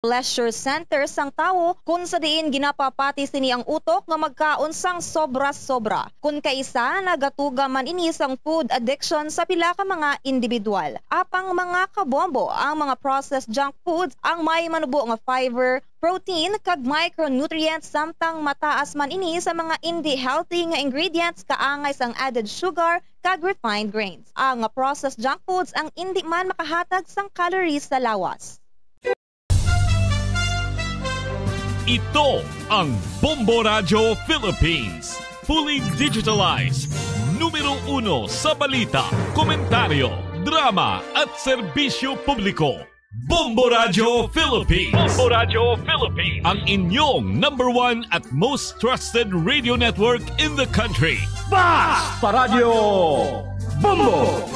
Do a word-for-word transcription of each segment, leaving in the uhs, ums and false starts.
pleasure center sang tawo, kun sa diin ginapapati sini ang utok nga magkaon sang sobra-sobra. Kun kaisa, nagatuga man ini sang food addiction sa pila ka mga individual. Apang, mga kabombo, ang mga processed junk foods ang may manubo nga fiber, protein, kag micronutrients, samtang mataas man ini sa mga indi healthy nga ingredients, kaangay sang added sugar kag refined grains. Ang processed junk foods ang indi man makahatag sang calories sa lawas. Ito ang Bombo Radyo Philippines. Fully digitalized. Numero uno sa balita, komentaryo, drama, at serbisyo publiko. Bombo Radyo Philippines. Bombo Radyo Philippines. Ang inyong number one at most trusted radio network in the country. Basta Radyo Bombo!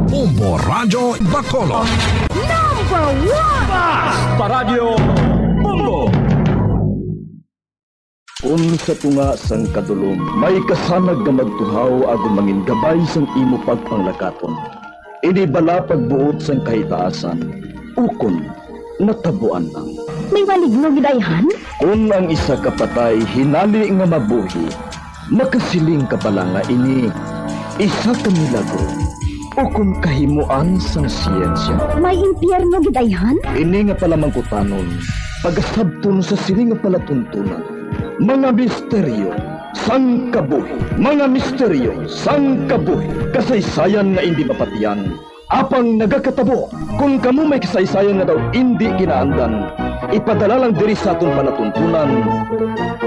Bombo Radyo Bacolod. Number one! Basta Radyo Bombo! Kun sa tunga sang kadulom may kasanag nga magtuhaw agud mangin gabay sang imo pagpanglakaton, ini bala pagbuot sang kahitaasan, ukon natabuan lang. May maligno gid ayhan? Kun ang isa ka patay hinali nga mabuhi, makasiling ka bala nga ini isa ka milagro ukon kahimoan sang siyensya? May impyerno gid ayhan? Ini nga palamangkutanon pagasabton sa sini nga palatuntunan, mga misteryo sang kabuhi, mga misteryo sang kabuhi, kasaysayan nga indi mapatian. Apang nagakatabo, kon kamo may kasaysayan nga daw indi kinaandan, ipadala lang diri sa aton palatuntunan,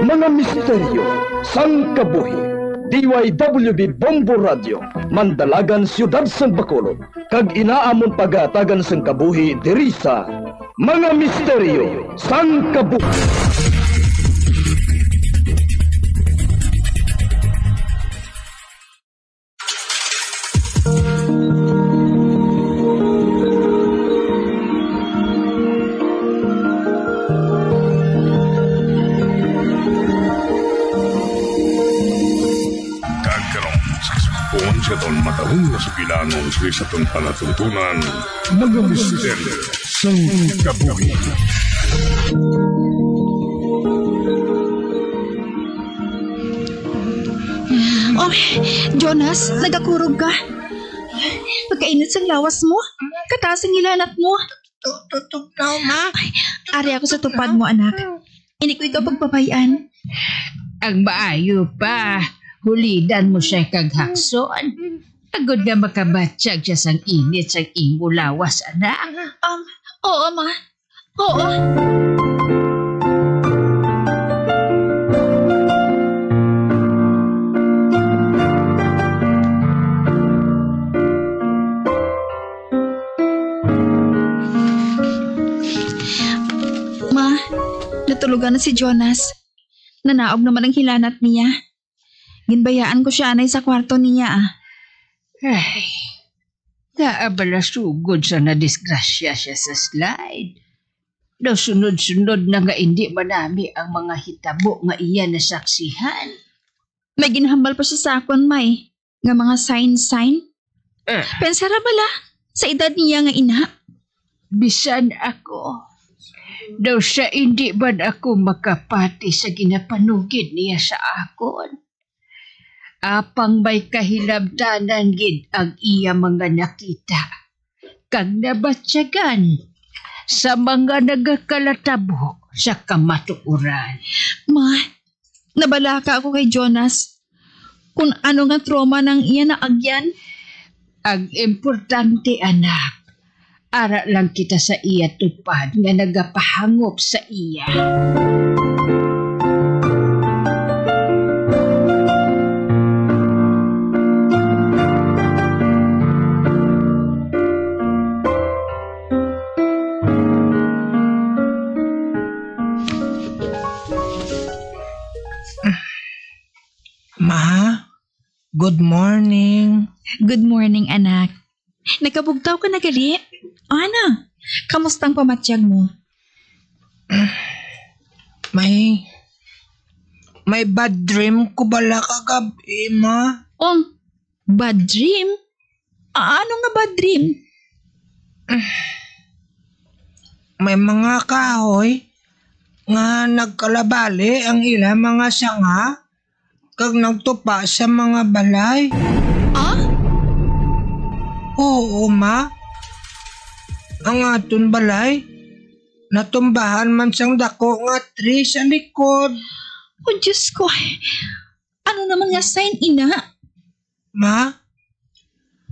mga misteryo sang kabuhi. D Y W B Bombo Radio, Mandalagan, Siyudad sang Bacolod, kag inaamon pagahatagan sang kabuhi diri sa Mga Misteryo sang Kabuhi. Kag karon, sa kasugpon sa aton matahong nga sugilanon sa aton palatuntunan, mga misteryo sang kabuhi. Oh, Jonas, nagakurog ka. Pagkainit sang lawas mo, kataas ang hilanat mo. Tu-, tu-, tugnaw, ma. Ay, ari ako sa tupad mo, anak. Hindi ko ikaw pagbabayan. Ang maayo pa, hulidan mo siya kag hakson. Agod nga makabatyag siya sang init sang imo lawas, anak. Um, oo, ma. Oo. Ma, natulugan na si Jonas. Nanaog naman ang hilanat niya. Ginbayaan ko siya anay sa kwarto niya, ah. Ay, ngaa bala sugod sa nadisgrasya siya sa slide? Daw sunod-sunod na nga indi manami ang mga hitabo nga iya nasaksihan. May ginhambal pa siya sa akon, may, nga mga sign-sign. Eh. Pensara bala sa edad niya nga ina. Bisan ako, daw sa indi man ako makapati sa ginapanugid niya sa akon. Apang may kahilamdanan gid ang iya mga nakita kag nabatyagan sa mga nagakalatabo sa kamatuoran. Ma, nabalaka ako kay Jonas. Kun ano nga trauma nang iya naagyan? Ang importante, anak, ara lang kita sa iya tupad nga nagapahangop sa iya. Ma, good morning. Good morning, anak. Nakabugtaw ka na gali? Ana, kamusta ang pamatyag mo? May, may bad dream ko bala kagab-i, ma. Um, bad dream? A-, ano nga bad dream? May mga kahoy nga nagkalabali ang ila mga sanga kag nagtupa sa mga balay. Ah? Oo, ma. Ang aton balay natumbahan man sang dako nga tree sa likod. Oh, Diyos ko. Ano naman nga sign ina? Ma,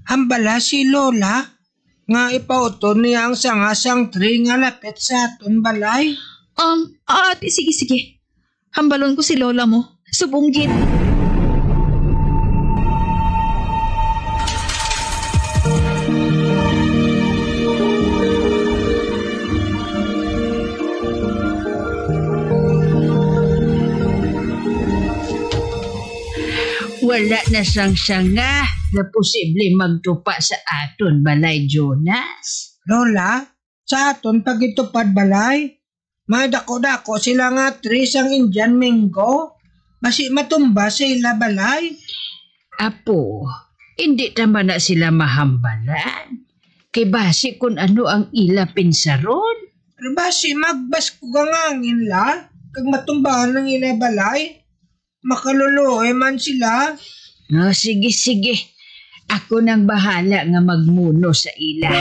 hambala si Lola nga ipauton niya ang sanga sang tree nga lapit sa aton balay. Um, ah, ate, sige, sige. Hambalon ko si Lola mo. Subong gid. Wala na sang sanga nga posible magtupa sa aton balay, Jonas. Lola, sa aton pagitupad balay, may dako-dako sila nga tree sang Indian mango. Basi matumba sa ila balay. Apo, hindi ta man na sila mahambalan. Kay basi kun ano ang ila pinsaron. Pero basi magbaskog ang hangin la, kag matumbahan ang ila balay. Makaluluoy man sila. Oh, sige, sige. Ako nang bahala nga magmuno sa ila.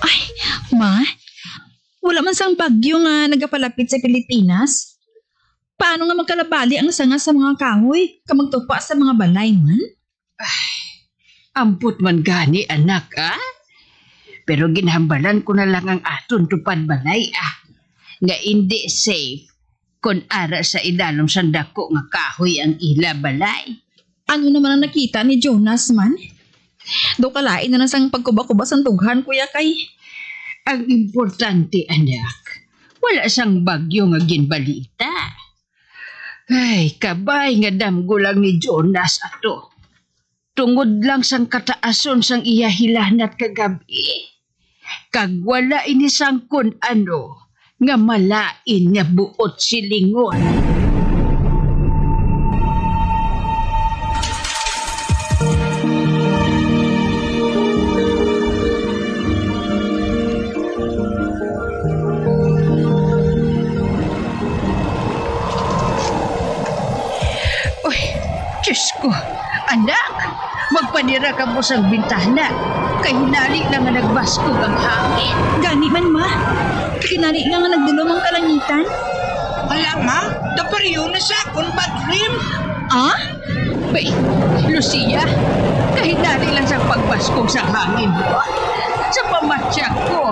Ay, ma, wala man sang bagyo nga nagapalapit sa Pilipinas. Paano nga magkalabali ang sanga sa mga kahoy kag magtupa sa mga balay man? Ay, ambot man gani, anak, ah. Pero ginhambalan ko na lang ang aton tupad balay, ah, nga indi safe kon ara sa idalom sang dako nga kahoy ang ila balay. Ano naman ang nakita ni Jonas man? Daw kalain na lang sang pagkuba-kuba sang dughan, kuya, kay ang importante, anak, wala sang bagyo nga ginbalita. Ay, kabay nga damgo lang ni Jonas ato. Tungod lang sang kataason sang iya hilanat kagab-i, kag wala ini sang kun ano nga malain nga buot silingon. Uy, Diyos ko, anak, magpanira kamo sang bintana, kay hinali lang nga nagbaskog ang hangin. Gani man, ma. Hinali lang nga nagdulom ang kalangitan. Hala, ma, daparyo na sa akon bathroom. Ah? Bay, Lucia, kahinali lang sa pagbaskog sa hangin mo. Sa pamatya ko,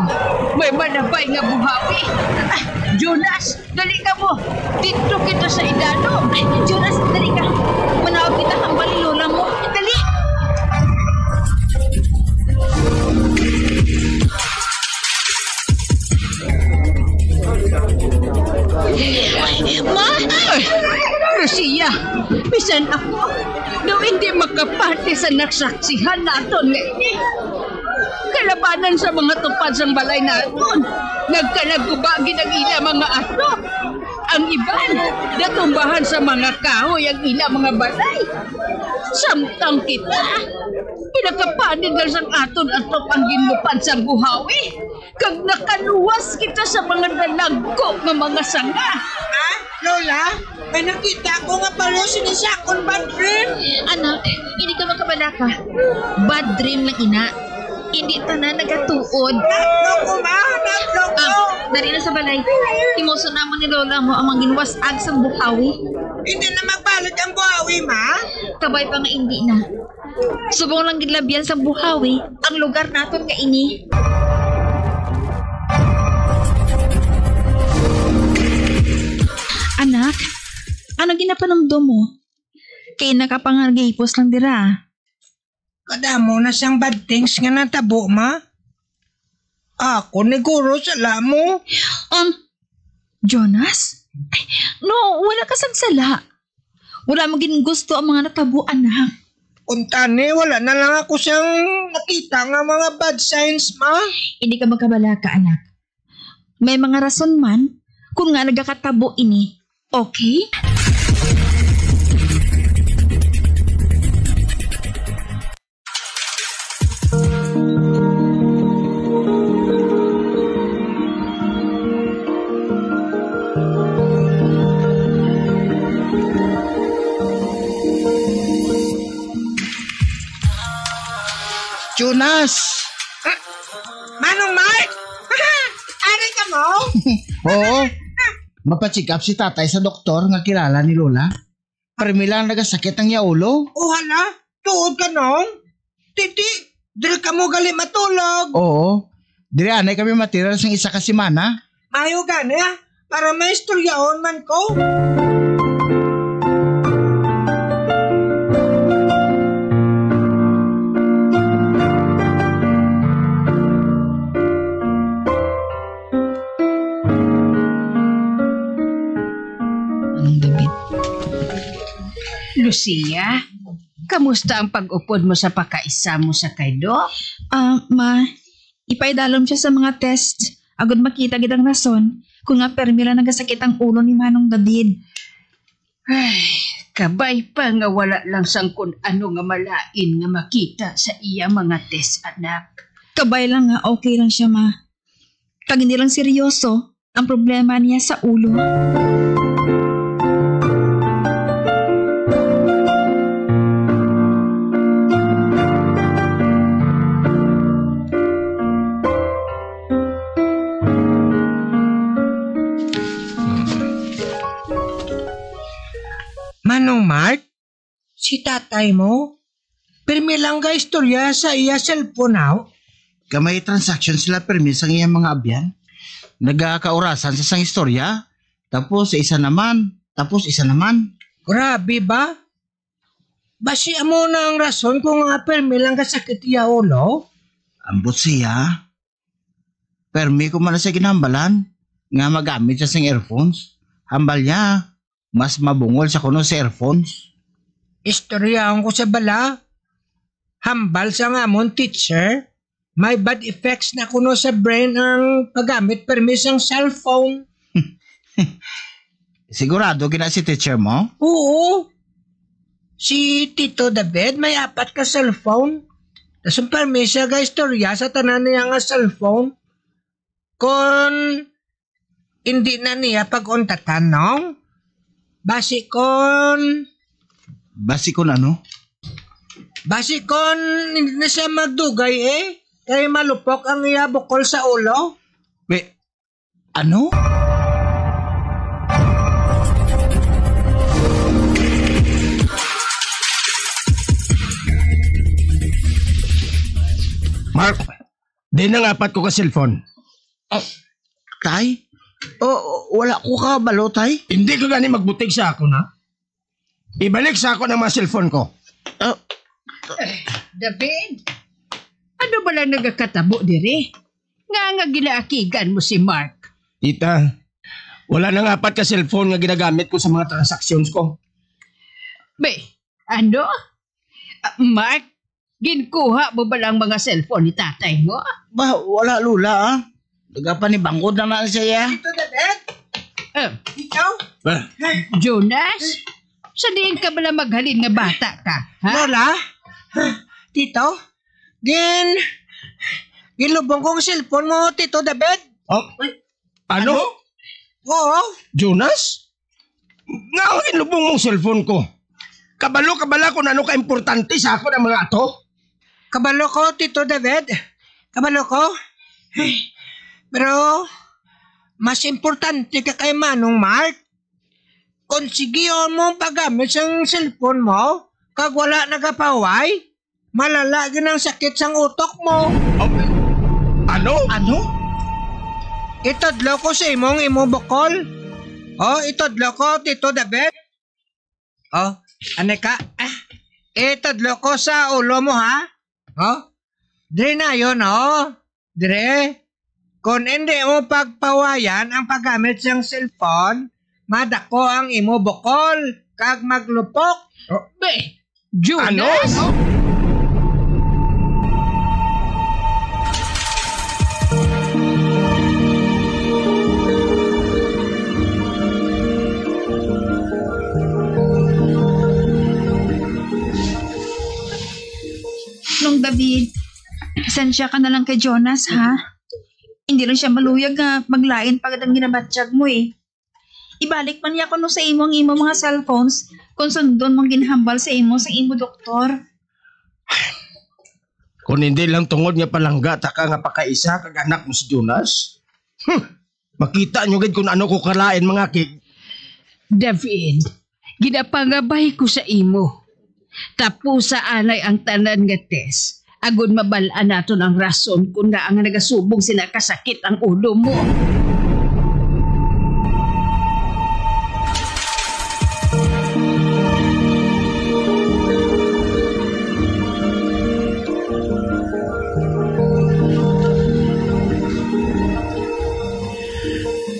may manabay nga buhawi. Ah, Jonas, dali ka mo. Dito kita sa idalom. Ay, Jonas, dali ka. Manawag kita kang balilola mo. Dali. Ma! Ay, Lucia, bisan ako, daw hindi makapati sa nasaksihan naton nga ini. Kalabanan sa mga tupad sang balay naton, nagkanaguba gid ang ila mga ato. Ang iban, natumbahan sa mga kahoy ang ila mga balay. Samtang kita, pinakapanid lang sang aton atop ang ginlupad sang buhawi, kag nakaluwas kita sa mga dalagko nga mga sanga. Ha? Lola, may nakita ko nga palo sini sa akon bathroom. Anak, hindi ka makabalaka. Bad dream lang ina. Hindi tanan nagatuod. Nablo ko, ma! Nablo ko! Ah, dali na sa balay. Himuson namon ni Lola mo ang mga ginwas-ag sang buhawi. Hindi na magbalik ang buhawi, ma? Kabay pa nga hindi na. Subong lang gid labyan sang buhawi ang lugar naton nga ini. Anak, ano ginapanumdom mo? Kay nakapangargipos lang dira. Kadamo na sang bad things nga natabo, ma. Ako ni guro sala mo. Um, Jonas? Ay, no, wala ka sang sala. Wala mo gid gusto ang mga natabo, anak. Unta ni, wala na lang ako siyang nakita nga mga bad signs, ma. Hindi ka magkabalaka, anak. May mga rason man kung nga nagakatabo ini. Okay? Jonas! Manong Mark! Ari ka mo? Oo. Mapacheck up si tatay sa doktor nga kilala ni Lola. Permi lang nagasakit ang iya ulo. O hala, tuod ka, Nong? Titi, diri ka mo gali matulog. Oo. Diri anay kami matira sang isa ka semana. Maayo gani, ah, para may istoryahon man ko. Manong David. Lucia, kamusta ang pag-upod mo sa pakaisa mo sa kay Doc? Ah, ma, ipaidalom siya sa mga test agud makita gid ang rason kung nga permi lang nagasakit ang ulo ni Manong David. Ay, kabay pa nga wala lang sang kun ano nga malain nga makita sa iya mga test, anak. Kabay lang nga okay lang siya, ma. Kag hindi lang seryoso ang problema niya sa ulo. Manong Mark, si tatay mo, pirmi lang ga istorya sa iya cellphone, aw. Kag may transaction sila pirmi sang iya mga abyan. Nagakaurasan sa sang istorya, tapos isa naman, tapos isa naman. Grabe ba? Basi amo na ang rason kung nga pirmi lang kasakit iya ulo? Ambot siya, permi ko man na siya ginhambalan nga magamit siya sing earphones. Hambal niya, mas mabungol sa kuno sa earphones. Istoryahon ko sa bala. Hambal sa nga amon teacher, may bad effects na kuno sa brain ang paggamit permi sang cellphone. Sigurado gina si teacher mo? Oo. Si Tito David may apat ka cellphone. Tapos ang permi siya ga istorya sa tanan niya nga cellphone. Kon hindi na niya pag-untatan, Nong? Basi kon Basi kon ano? Basi kon hindi na siya magdugay, eh. Kay malupok ang iya bukol sa ulo. Wait, ano? Mark, di na nga apat ko ka cellphone. Ah, tay? O, wala ko kabalo, tay. Hindi ka gani magbutig sa ako na. Ibalik sa ako ang mga cellphone ko. Ah, Eh, David, ano ba lang nagakatabo diri? Nga nga ginaakigan mo si Mark? Tita, wala na nga apat ka cellphone nga ginagamit ko sa mga transactions ko. Be, ano? Ah, Mark, ginkuha mo ba lang mga cellphone ni tatay mo? Ba, wala, Lola, ah. Nagapanibangod naman siya. Ito na, Dad. Eh, Ikaw? Ba? Jonas, sa diin ka bala maghalin nga bata ka, ha? Lola? Tito? Gin, ginlubong kong cellphone mo, Tito David. Oh, ano? Oo. Jonas? Nga ang ginlubong mong cellphone ko? Kabalo ka bala kung ano ka importante sa ako ng mga ato? Kabalo ko, Tito David. Kabalo ko. Pero, mas importante ka kay Manong Mark. Kung sige mo paggamit sang cellphone mo, kag wala nagapaway, malala gid ang sakit sang utok mo. Oh, ano? Ano? Itudlo ko sa imong imo bukol. Oh, itudlo ko, Tito David. Oh, ano ka? Ah, itudlo ko sa ulo mo, ha? Oh, drenayon, oh. Dire, kon indi mo pagpawayan ang paggamit sang cellphone, madako ang imo bukol kag maglupok. Oh, be, Jonas? Ano? Nong David, pasensya ka na lang kay Jonas, ha? Hindi lang siya maluyag nga maglain pa gid ang ginabatyag mo, eh. Ibalik man niya kuno sa imo ang imo mga cellphones kung sundon mo ang ginhambal sa imo sang imo doktor. Kung hindi lang tungod nga palangga ta ka nga pakaisa kag anak mo si Jonas, hmm, makita nyo gid kung ano ko kalain, mga kig. David, ginapangabay ko sa imo. Tapusa anay ang tanan nga test, agod mabal-an naton ang rason kon ngaa nga nagasubong sina kasakit ang ulo mo.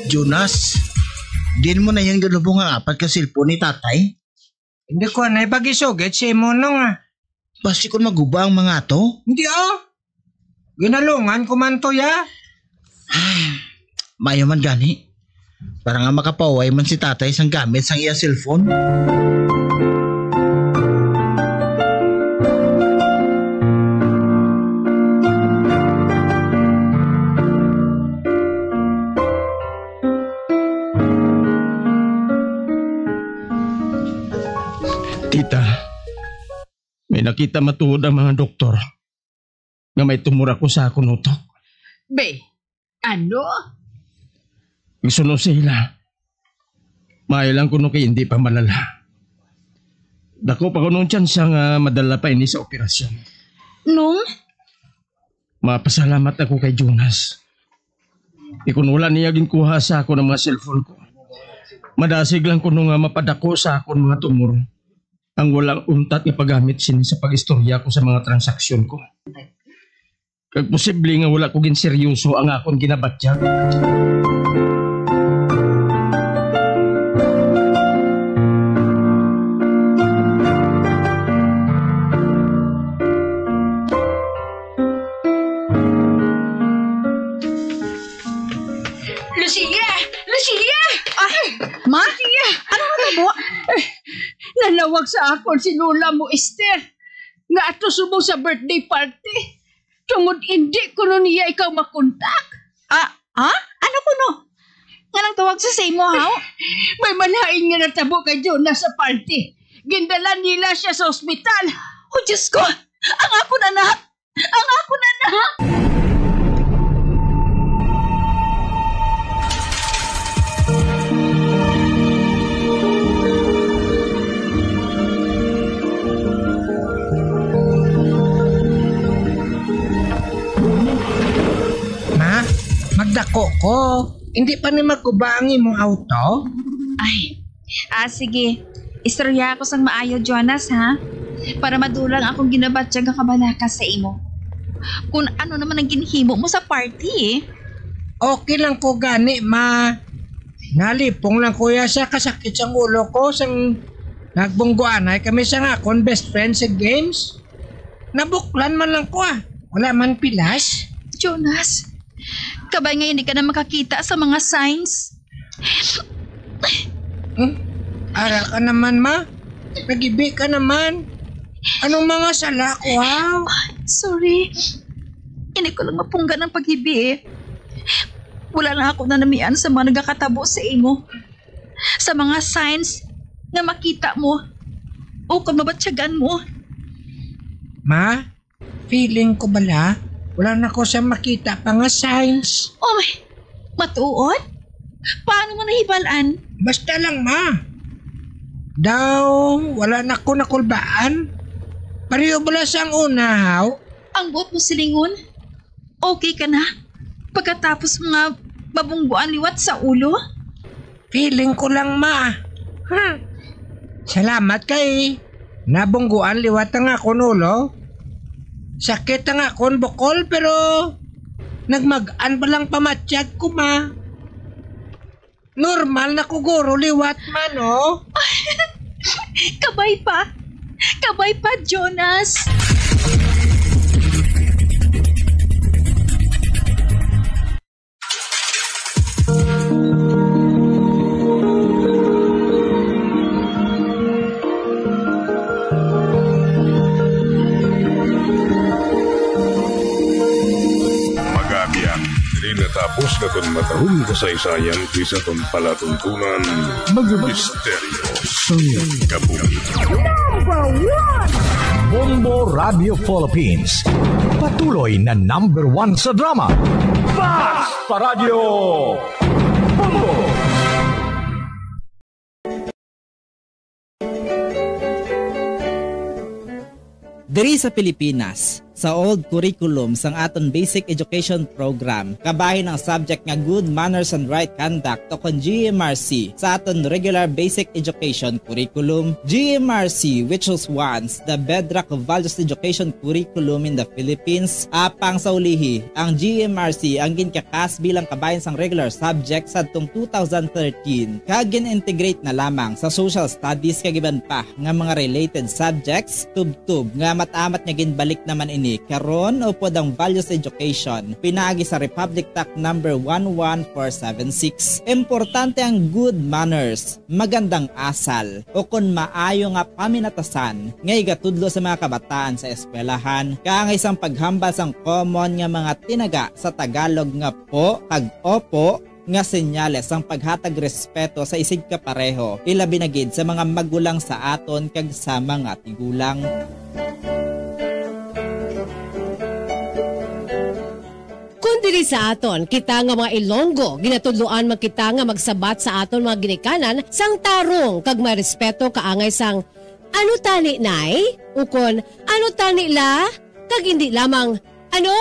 Jonas, din mo na yan galubong ang apat ka cellphone ni tatay? Hindi ko na ipagisugid si imo nung, ah. Basi kon maguba ang mga ato? Hindi, ah. Ginalungan ko man to, ya. Ay, maayo man gani. Para nga makapahuway man si tatay sang gamit sang iya cellphone. Tita, may nakita matuod ang mga doktor nga may tumor ako sa akon utok. Be, ano? Igsuno sila. Maayo lang kuno kay hindi pa malala. Dako pa kuno ang tsansa nga madala pa ini sa operasyon. Nung? Mapasalamat ako kay Jonas. Kay kun wala niya ginkuha sa akon ang mga cellphone ko, madasig lang kuno nga mapadako sa akon mga tumor ang walang untat nga paggamit sini sa pag-istorya ko sa mga transaksyon ko. Kag posible nga wala ko ginseryoso ang akon ginabatyag. Lucia! Lucia! Ah, ma? Lucia! Ano nga tabo? Nanawag sa akon si Lola mo, Esther, nga ato subong sa birthday party. Tungod indi kuno niya ikaw makontak. Ah, ha? Ano kuno? Nga nagtawag sa sa imo, haw? May malain nga natabo kay Jonas sa party. Gindala nila siya sa ospital. Oh, Diyos ko! Ang akon anak! Ang akon anak! Ma, magdako ko. Hindi pa ni maguba ang imong auto? Ay, ah, sige. Istorya ako sang maayo, Jonas, ha? Para madula ang akong ginabatyag nga kabalaka sa imo. Kung ano naman ang ginhimo mo sa party, eh. Okay lang ko gani, ma. Nalipong lang ko ya sa kasakit sang ulo ko sang nagbungguanay kami sang akon best friend sa games. Nabuklan man lang ko, ah. Wala man pilas. Jonas, kabay nga hindi ka na makakita sa mga signs. Hmm? Ara ka naman, ma. Nagibi ka naman. Anong mga sala ko, ha? Sorry. Hindi ko lang mapunggan ang paghibi, eh. Wala lang ako nanamian sa mga nagakatabo sa imo. Sa mga signs nga makita mo o kung mabatyagan mo. Ma, feeling ko bala, wala na ko sa makita pa nga signs. Oh, may, matuod? Paano mo nahibalaan? Basta lang, ma. Daw, wala na ko nakulbaan. Pareho bala sang una, haw? Ang buot mo silingon? Okay ka na? Pagkatapos mo nga mabungguan liwat sa ulo? Feeling ko lang, ma. Hmm. Salamat kay nabungguan liwat ang akon ulo. Sakit ang akon bukol, pero nagmag-an pa lang pamatyag ko, ma. Normal na ko guro liwat man, oh. Kabay pa. Kabay pa, Jonas! Mga abyan, diri natapos nga kon matahong kasaysayan kay sa aton palatuntunan, mga misteryo sang kabuhi. Number one! Bombo Radio Philippines, patuloy na number one sa drama. Basta Radyo Bombo! Diri sa Pilipinas, sa old curriculum sang aton basic education program, kabahin ang subject nga Good Manners and Right Conduct o kon G M R C sa aton regular basic education curriculum. G M R C, which was once the bedrock of values education curriculum in the Philippines, apang sa ulihi, ang G M R C ang ginkakas bilang kabahin sang regular subject sadtong two thousand thirteen, kag gin-integrate na lamang sa social studies kag iban pa nga mga related subjects, tubtob nga amat-amat nga ginbalik naman ini karon upod ang values education pinaagi sa Republic Act number one one four seven six. Importante ang good manners, magandang asal, o kon maayo nga paminatasan nga igatudlo sa mga kabataan sa eskwelahan, kaangay sang paghambal sang common nga mga tinaga sa Tagalog nga po kag opo, nga senyales sang paghatag respeto sa isigkapareho, ilabi na gid sa mga magulang sa aton kag sa mga tigulang. Kon diri sa aton, kita nga mga Ilonggo, ginatudloan man kita nga magsabat sa aton mga ginikanan sang tarong kag may respeto kaangay sang, "Ano tani, Nay?" ukon, "Ano tani, La?" kag indi lamang, "Ano?"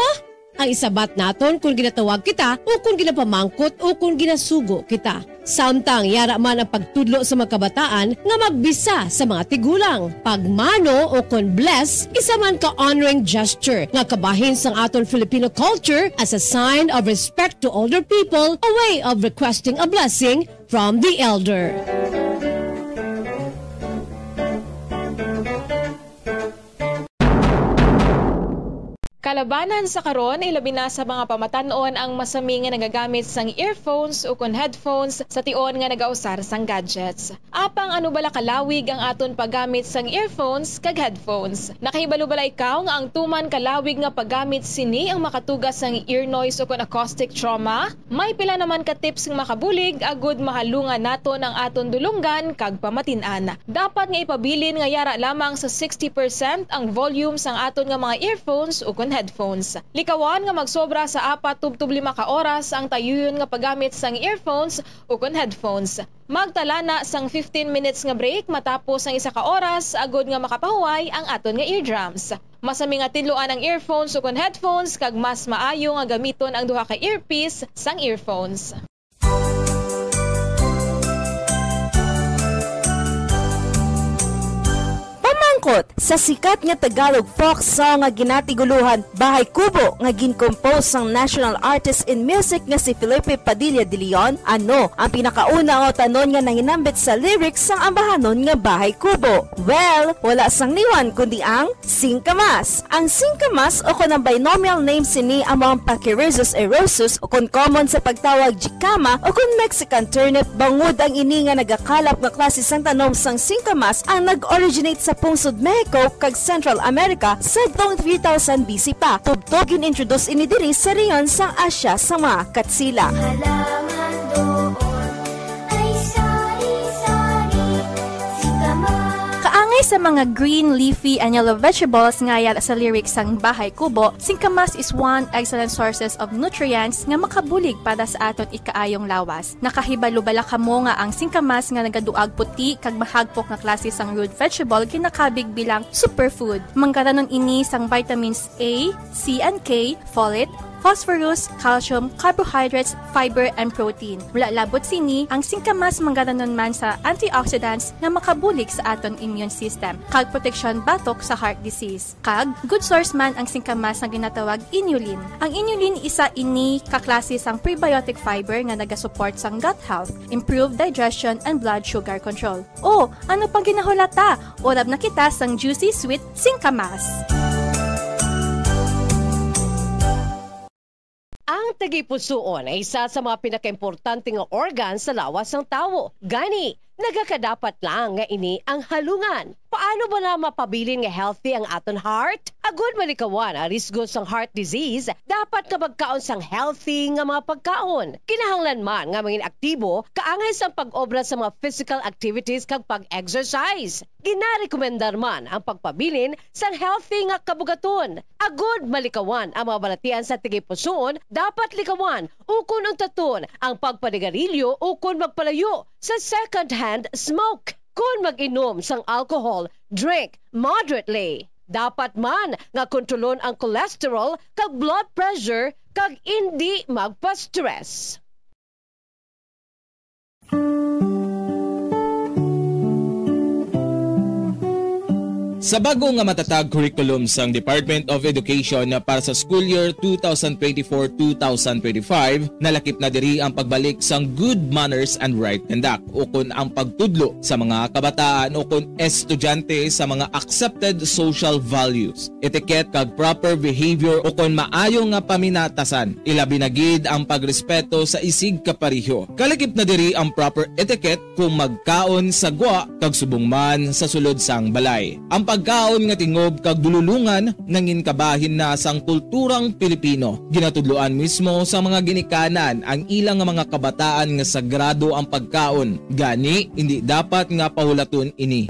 ang isabat naton kon ginatawag kita o kon ginapamangkot o kon ginasugo kita. Samtang yara man ang pagtudlo sa mga kabataan nga magbisa sa mga tigulang. Pagmano o kon bless, isa man ka honoring gesture nga kabahin sang aton Filipino culture as a sign of respect to older people, a way of requesting a blessing from the elder. Kalabanan sa karon, ilabi na sa mga pamatan-on ang masami nga nagagamit sang earphones ukon headphones sa tion nga nagausar sang gadgets. Apang ano bala kalawig ang aton paggamit sang earphones kag headphones? Nakahibalo bala ikaw nga ang tuman kalawig nga paggamit sini ang makatuga sang ear noise ukon acoustic trauma? May pila naman ka tips nga makabulig agud mahalungan naton ang aton dulonggan kag pamatin-an. Dapat nga ipabilin nga yara lamang sa sixty percent ang volume sang aton nga mga earphones ukon headphones. Likawan nga magsobra sa apat tubtob lima ka oras ang tayuyon nga paggamit sang earphones ukon headphones. Magtala na sang fifteen minutes nga break matapos ang isa ka oras agud nga makapahuway ang aton nga eardrums. Masami nga tidloan ang earphones ukon headphones kag mas maayo nga gamiton ang duha ka earpiece sang earphones. Pamangkot, sa sikat nga Tagalog folk song nga ginatiguluhan Bahay Kubo nga gin-compose sang national artist in music nga si Felipe Padilla de Leon, ano ang pinakauna nga utanon nga nahinambit sa lyrics sang ambahanon nga Bahay Kubo? Well, wala sang liwan kundi ang singkamas. Ang singkamas o kon ang binomial name sini amo ang Pachyrhizis eriosus o kon common sa pagtawag jicama o kon Mexican turnip, bangod ang ini nga nagakalap nga klase sang tanom sang singkamas ang nag-originate sa pungsod Mexico kag Central America sadtong three thousand B C pa. Tubtob gin-introduce ini diri sa rehiyon sang Asya sa mga Katsila. Halaman doon ay sari-sari, singkamas. Kaangay sa mga green, leafy, and yellow vegetables nga yara sa lyrics sang Bahay Kubo, singkamas is one excellent sources of nutrients nga makabulig para sa aton ikaayong lawas. Nakahibalo bala kamo nga ang singkamas nga nagaduag puti kag mahagpok nga klase sang root vegetable ginakabig bilang superfood? Manggaranon ini sang vitamins A, C, and K, folate, phosphorus, calcium, carbohydrates, fiber, and protein. Wala labot sini, ang singkamas mangananon man sa antioxidants nga makabulig sa aton immune system kag proteksyon batok sa heart disease. Kag good source man ang singkamas nga ginatawag inulin. Ang inulin isa ini ka klase sang prebiotic fiber nga nagasupport sang gut health, improve digestion, and blood sugar control. O, ano pang ginahulata? Urab na kita sang juicy sweet singkamas. Ang tagipusoon ay isa sa mga pinakaimportante nga organ sa lawas sang tawo. Gani, nagakadapat lang nga ini ang halungan. Paano ba na mapabilin nga healthy ang aton heart? Agud malikawan ang risgo sang heart disease, dapat nga magkaon sang healthy nga mga pagkaon. Kinahanglan man nga mangin aktibo, kaangay sang pag-obra sa mga physical activities kag pag-exercise. Ginarekomendar man ang pagpabilin sang healthy nga kabugaton. Agud malikawan ang mga balatian sa tagipusoon, dapat likawan ukon untaton ang pagpanigarilyo ukon magpalayo sa second-hand smoke. Kon mag-inom sang alcohol, drink moderately. Dapat man nga kontrolon ang cholesterol kag blood pressure kag indi magpa-stress. Sa bag-o nga matatag curriculum sang Department of Education para sa school year two thousand twenty-four, two thousand twenty-five, nalakip na diri ang pagbalik sang good manners and right conduct, ukon ang pagtudlo sa mga kabataan ukon estudyante sa mga accepted social values, etiquette kag proper behavior ukon maayo nga paminatasan, ilabi na gid ang pagrespeto sa isigkapareho. Kalakip na diri ang proper etiquette kung magkaon sa gwa kag subong man sa sulod sang balay. Ang pagkaon nga tingob kag dululongan nangin kabahin na sang kulturang Pilipino. Ginatudloan mismo sa mga ginikanan ang ilang nga mga kabataan nga sagrado ang pagkaon, gani indi dapat nga pahulaton ini.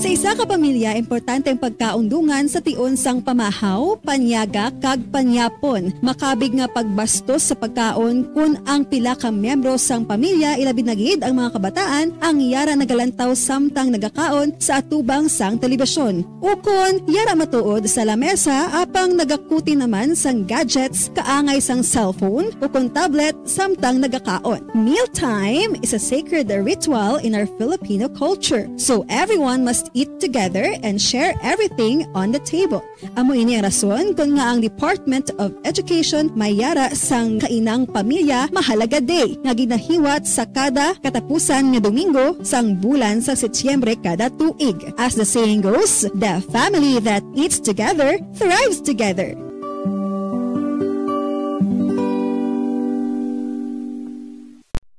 Sa isa ka pamilya, importante ang pagkaon dungan sa tion sang pamahaw, panyaga, kag panyapon. Makabig nga pagbastos sa pagkaon kon ang pila ka miyembro sang pamilya, ilabi na gid ang mga kabataan, ang yara nagalantaw samtang nagakaon sa atubang sang telebisyon. Ukon, yara matuod sa lamesa apang nagakuti naman sang gadgets kaangay sang cellphone ukon tablet samtang nagakaon. Mealtime is a sacred ritual in our Filipino culture, so everyone must eat together and share everything on the table. Amo ini ang rason kon ngaa ang Department of Education may yara sang kainang Pamilya Mahalaga Day nga ginahiwat sa kada katapusan nga Domingo sang bulan sa Setyembre kada tuig. As the saying goes, the family that eats together thrives together.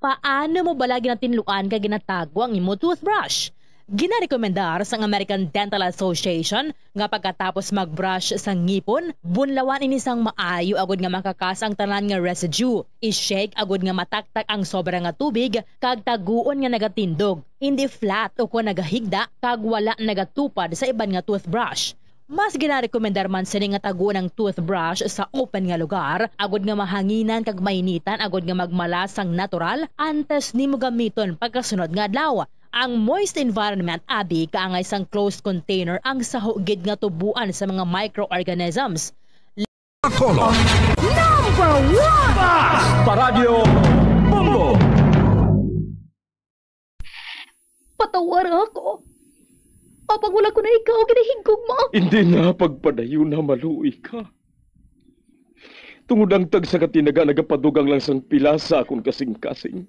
Paano mo bala ginatinluan kag ginatago ang imo toothbrush? Ginarekomendar sang American Dental Association nga pagkatapos mag-brush sa ngipon, bunlawan ini sang maayo agud nga makakas ang tanan nga residue. I-shake agud nga mataktak ang sobra nga tubig kag taguon nga nagatindog, indi flat ukon nagahigda kag wala nagatupad sa iban nga toothbrush. Mas ginarekomendar man sini nga taguon ang toothbrush sa open nga lugar, agud nga mahanginan kag mainitan agud nga magmalas sang natural antes nimo gamiton pagkasunod nga adlaw. Ang moist environment abi kaangay sang closed container ang saho gid nga tuboan sa mga microorganisms. Color. Number one! Basta Radyo Bombo! Patawara ako. Apang wala ko na ikaw ginahigugma. Hindi na pagpadayon na maluoy ka. Tungod ang tagsa ka tinaga nagapadugang lang sang pila sa akon kasing-kasing.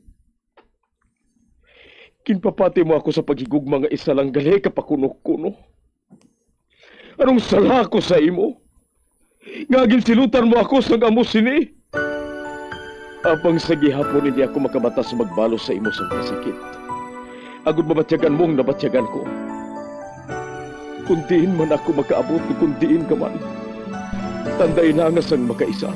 Ginpapati mo ako sa paghigugma nga isa lang gali ka pakuno-kuno. Anong sala ko sa imo? Nga ginsilutan mo ako sang amo sini? Apang sa gihapon hindi ako makamatas magbalos sa imo sang kasakit. Agud mabatyagan mo ang nabatyagan ko. Kung diin man ako makaabot, kung diin ka man, tandai na nga sang makaisa,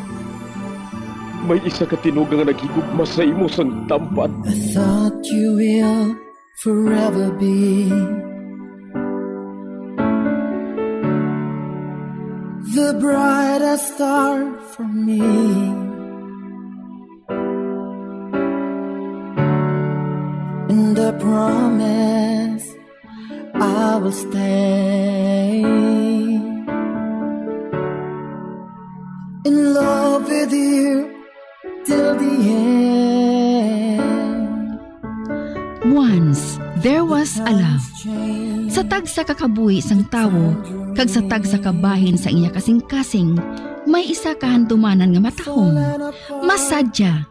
may isa ka tinuga nga naghigugma sa imo sang tampad. I thought you will forever be the brightest star for me. And I promise I will stay. In love with you till the end. Once there was a love. Sa tagsa ka kabuhi sang tawo kag sa tagsa ka bahin sa iya kasingkasing, may isa ka handumanan nga matahom, masadya,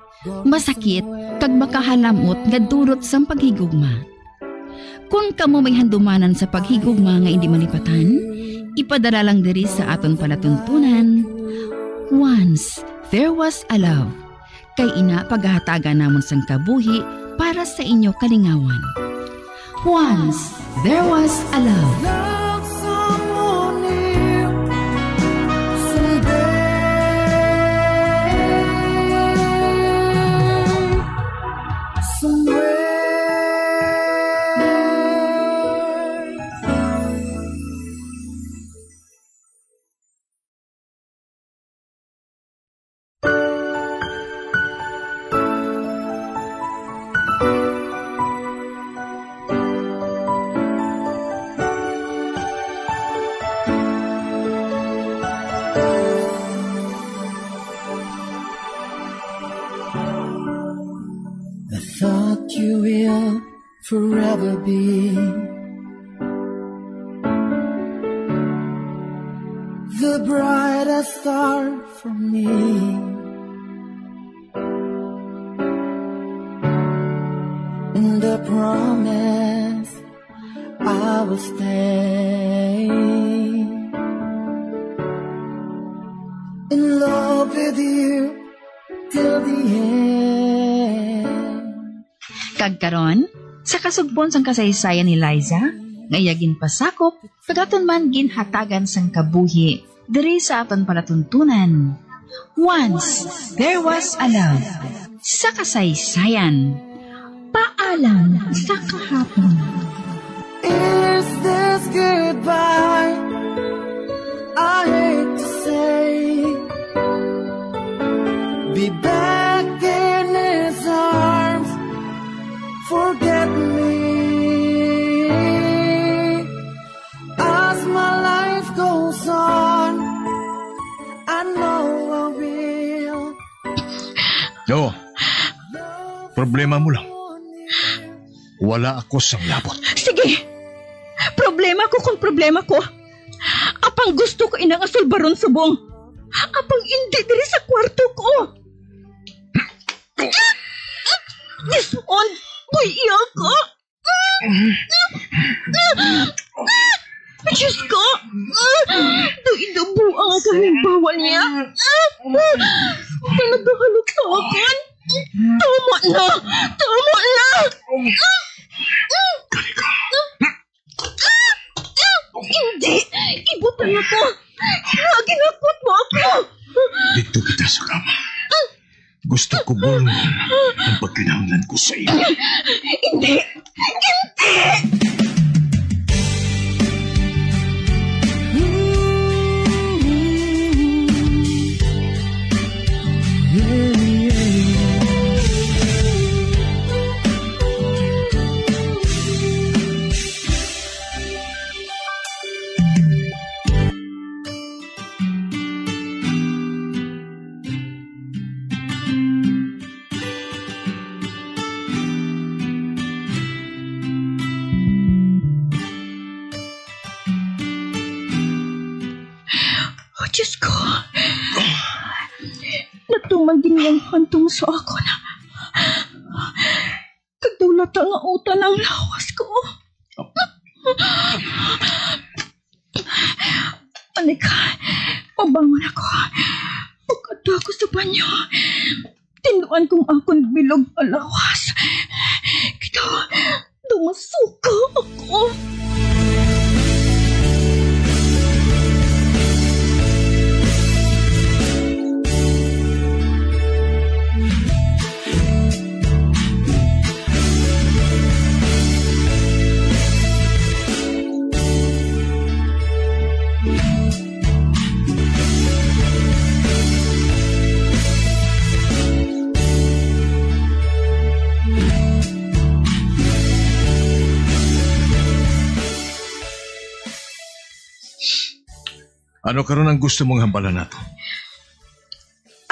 masakit, kag makahalamot nga dulot sang paghigugma. Kon kamo may handumanan sa paghigugma nga indi malipatan, ipadala lang diri sa aton palatuntunan, Once There Was a Love. Kay ina, pagahatagan namon sang kabuhi para sa inyo kalingawan. Once There Was a Love. Love someone new someday, somewhere. I thought you will forever be the brightest star for me. And I promise I will stay in love with you till the end. Kag karon, sa kasugbon sang kasaysayan ni Liza, nga iya ginpasakop, kag aton man ginhatagan sang kabuhi, diri sa aton palatuntunan. Once There Was a Love. Sa kasaysayan. Paalam sa kahapon. Is this goodbye? I hate to say, be back in his arms, forget me. As my life goes on, I know I will. Oh, problema mo lang. Wala ako sang labot. Sige. Problema ko kung problema ko. Apang gusto ko ina nga sulbaron subong. Apang indi diri sa kwarto ko. Dison, buy-i ako. Diyos ko. Daw indi buang ang kahalimbawa niya. May nagahalok sa akon. Tama na! Tama na! Kani ka? Hindi! Ibutang ako! Nga ginhakot mo ako! Dito kita sa kama. Gusto ko, Bong, ang pagkinahanglan ko sa iyo. Hindi! Hindi! Oh, Diyos ko. Natuman gid niya ang handom sa akon. Kag daw lata nga utan ang lawas ko. Anika, pabangon ako. Pag-adto ako sa banyo, tinduan kong akon bilog nga lawas. Kita, daw masuka ako. Ano karon ang gusto mong hambalan nato?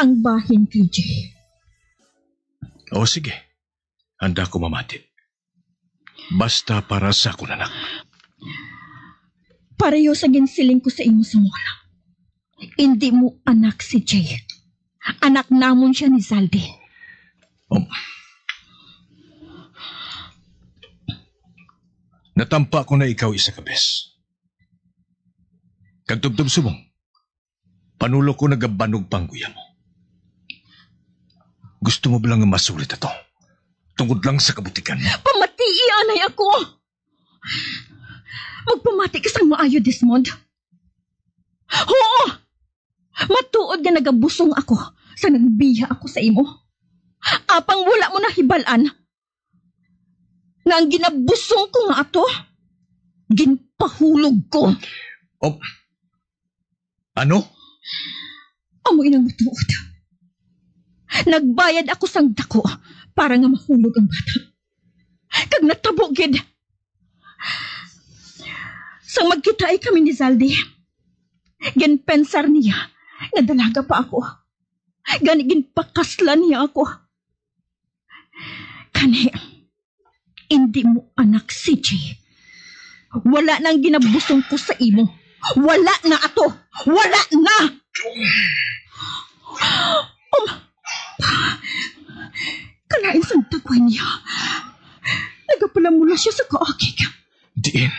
ang bahin kay Jay. O, sige. Handa ko mamati. Basta para sa akon anak. Pareho sa ginsiling ko sa imo sa mall. Indi mo anak si Jay. Anak namon sia ni Zaldy. Um, natampa ko na ikaw isa ka bes. Kag tubtob subong, panulok ko nagabanog pa ang guya mo. Gusto mo ba lang nga masulit ato? Tungod lang sa kabutikan mo? Pamatii anay ako! Magpamati ka sang maayo, Desmond. Huo! Matuod nga nagabusong ako sa nagbiya ako sa imo. Apang wala mo nahibal-an nga ang ginabusong ko nga ato, ginpahulog ko. Oh, ano? Amo inang matuod. Nagbayad ako sang dako para nga mahulog ang bata. Kag natabo gid. Sang magkitaay kami ni Zaldy, ginpensar niya nga dalaga pa ako. Gani ginpakaslan niya ako. Kani, indi mo anak si Jay. Wala na ang ginabusong ko sa imo. Wala na ato. Wala na! Um, kalain sang dagway niya. Nagapalamula siya sa kaakig. Diin?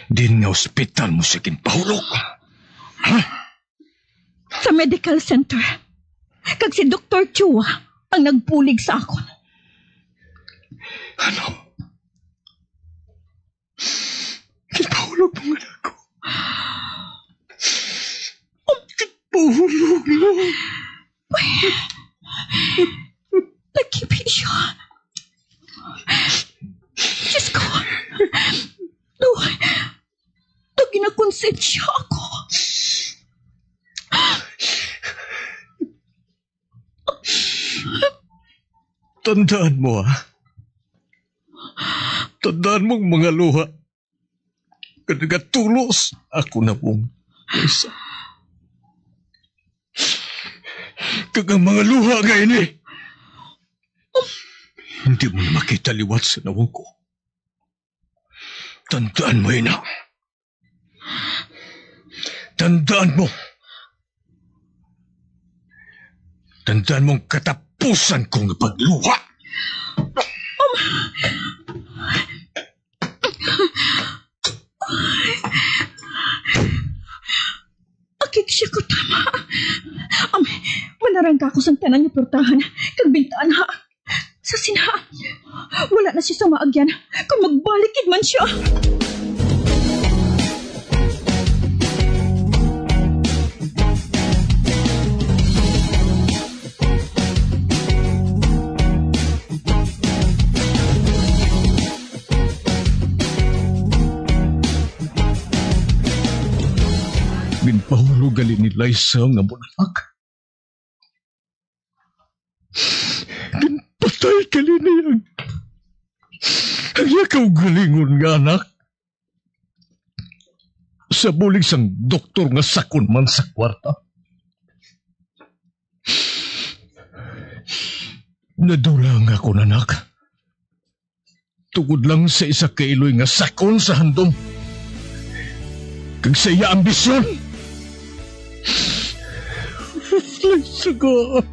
Diin nga ospital mo siya ginpahulog? Ha? Sa medical center. Kag si Doktor Chua ang nagbulig sa akon. Ano? Ginpahulog mo nga ako. Ginpahulog mo. Nagkipi siya. Diyos ko. Daw, daw ginakonsensya ako. Tandaan mo, ha? Tandaan mo ang mga luha nga nagatulo sa akon among isa. Kag ang mga luha nga ini, hindi mo na makita liwat sa nawong ko. Tandaan mo ina. Tandaan mo. Tandaan mo ang katapusan kong pagluha. Akig siya ko tama. Am, manarangga ko sang tanan nga portahan kag bintana. Sa sina, wala na siya sa maagyan kung magbalik gid man siya. Ginpahulog gali ni Liza nga bunak. Ginpatay gali niya ang, ang iya kaugalingon nga anak. Sa bulig sang doktor nga sakon man sa kwarta. Nadula nga akon anak. Tungod lang sa isa ka iloy nga sakon sa handom. Kag sa iya ambisyon. Suga.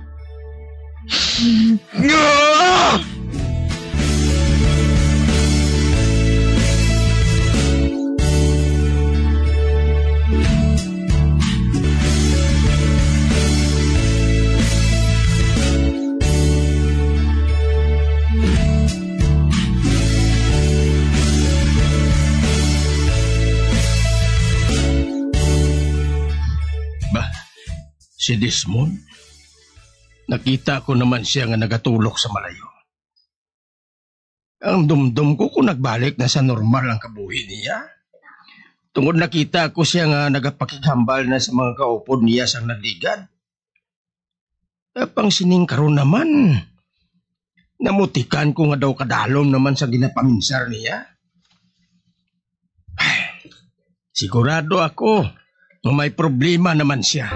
Ah! Ba, si Desmond, nakita ko naman siya nga nagatulok sa malayo. Ang dumdom ko kung nagbalik na sa normal ang kabuhi niya. Tungod nakita ko siya nga nagapakighambal na sa mga kaupod niya sang nagligad. Apang sining karon naman, namutikan ko nga daw kadalom naman sa ginapaminsar niya. Sigurado ako nga may problema naman siya.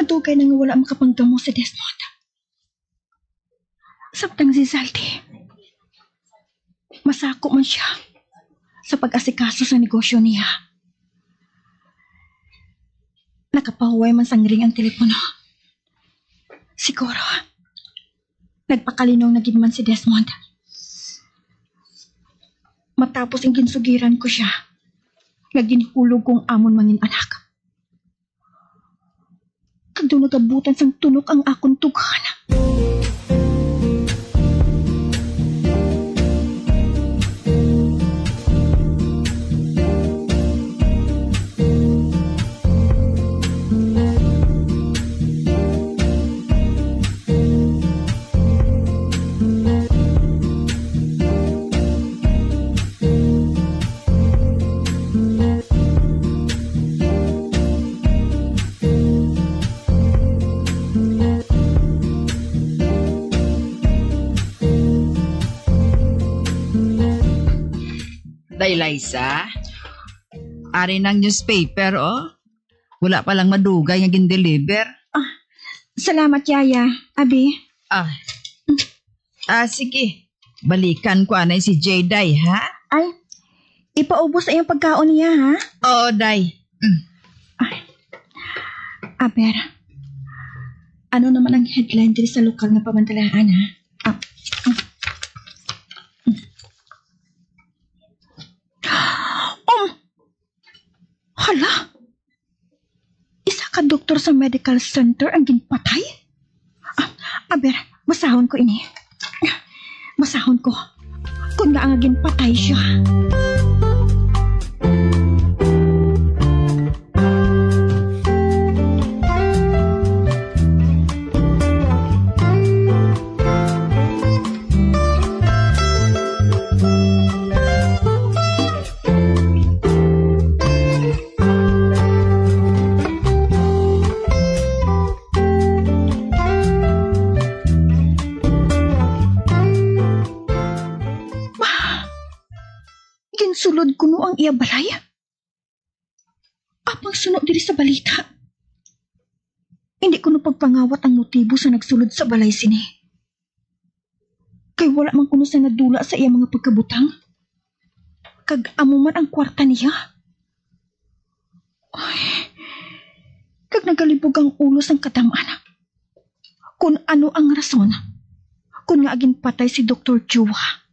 Dugay na nga wala makapanggamo si Desmond. Samtang si Zaldy, masako man siya sa pag-asikaso sa negosyo niya. Nakapahuway man sang ring ang telepono. Siguro, nagpakalinong na gid man si Desmond. Matapos ang ginsugiran ko siya, nga ginhulog ko ang amon mangin anak. Kag daw nagabutan sang tunok ang akon dughan. Day Liza, ari nang newspaper, oh. Wala pa lang madugay nga gin-deliver. Ah, salamat, Yaya. Abi. Ah. Ah, sige. Balikan ko anay si Jay, day, ha? Ay, ipaubos na yung pagkaon niya, ha? Oo, day. Mm. Ay. Aber, ano naman ang headline diri sa lokal nga pamantalaan, ha? Ah, ah. Um, hala? Isa ka doktor sa medical center ang ginpatay? Ah, aber, basahon ko ini. Basahon ko. Kung nga nga ginpatay siya. Ginsulod kuno ang iya balay? Apang suno diri sa balita, hindi kuno pagpangawat ang motibo sa nagsulod sa balay sini. Kay wala man kuno sa nadula sa iya mga pagkabutang. Kag amo man ang kwarta niya. Ay, kag nagalibog ang ulo sang kadam-an. Kun ano ang rason kun nga ginpatay si Doktor Chua?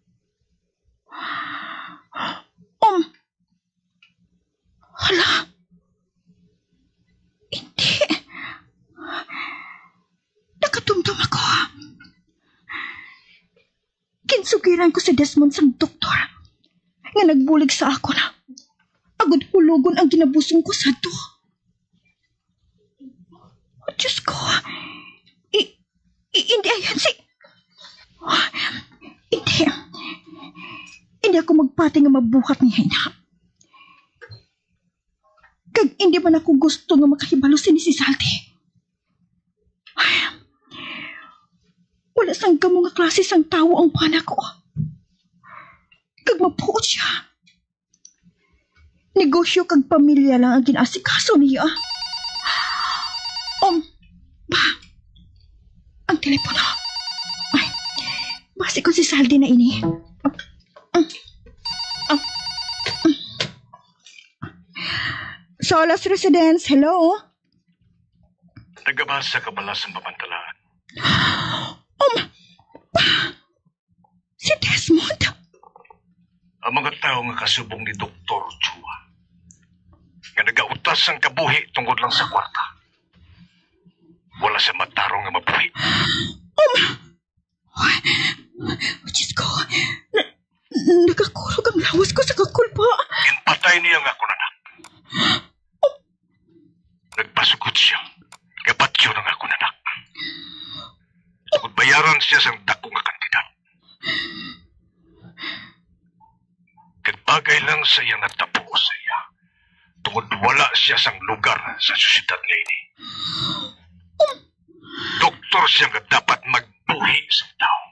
Um, hala. Hindi. Nakatumdom ako. Ginsugiran ko si Desmond sang doktor nga nagbulig sa akon, agod hulogon ang ginabusong ko sadto. Oh, Diyos ko. I, i, hindi ayan si, hindi. Hindi ako magpati nga mabuhat niya ina. Kag hindi man ako gusto nga makahibalo sini si Salty. Wala sang gamo nga klase sang tawo ang bana ko. Kag mabuot siya. Negosyo kag pamilya lang ang ginaasikaso niya. Um, ba? Ang telepono. Ay, basi kung si Saldi na ini. Um, um. Solas Residence, hello? Nagabasa ka bala sang pamantalaan? Um, ba? Si Desmond? Ang mga tawo nga kasubong ni Doktor Chua, nga nagautas sang kabuhi tungod lang sa kwarta, wala sa matarong nga mabuhi. Um, Diyos ko, na, nagakurog ang lawas ko sa kakulba. Ginpatay niya nga akon anak. Nagpasugot siya nga patyon ang akon anak. Tungod bayaran siya sang dako nga kantidad. Kag bagay lang sa iya natabo sa iya, tungod wala siya sang lugar sa sosyedad nga ini. Doktor siya nga dapat magbuhi sa tawo,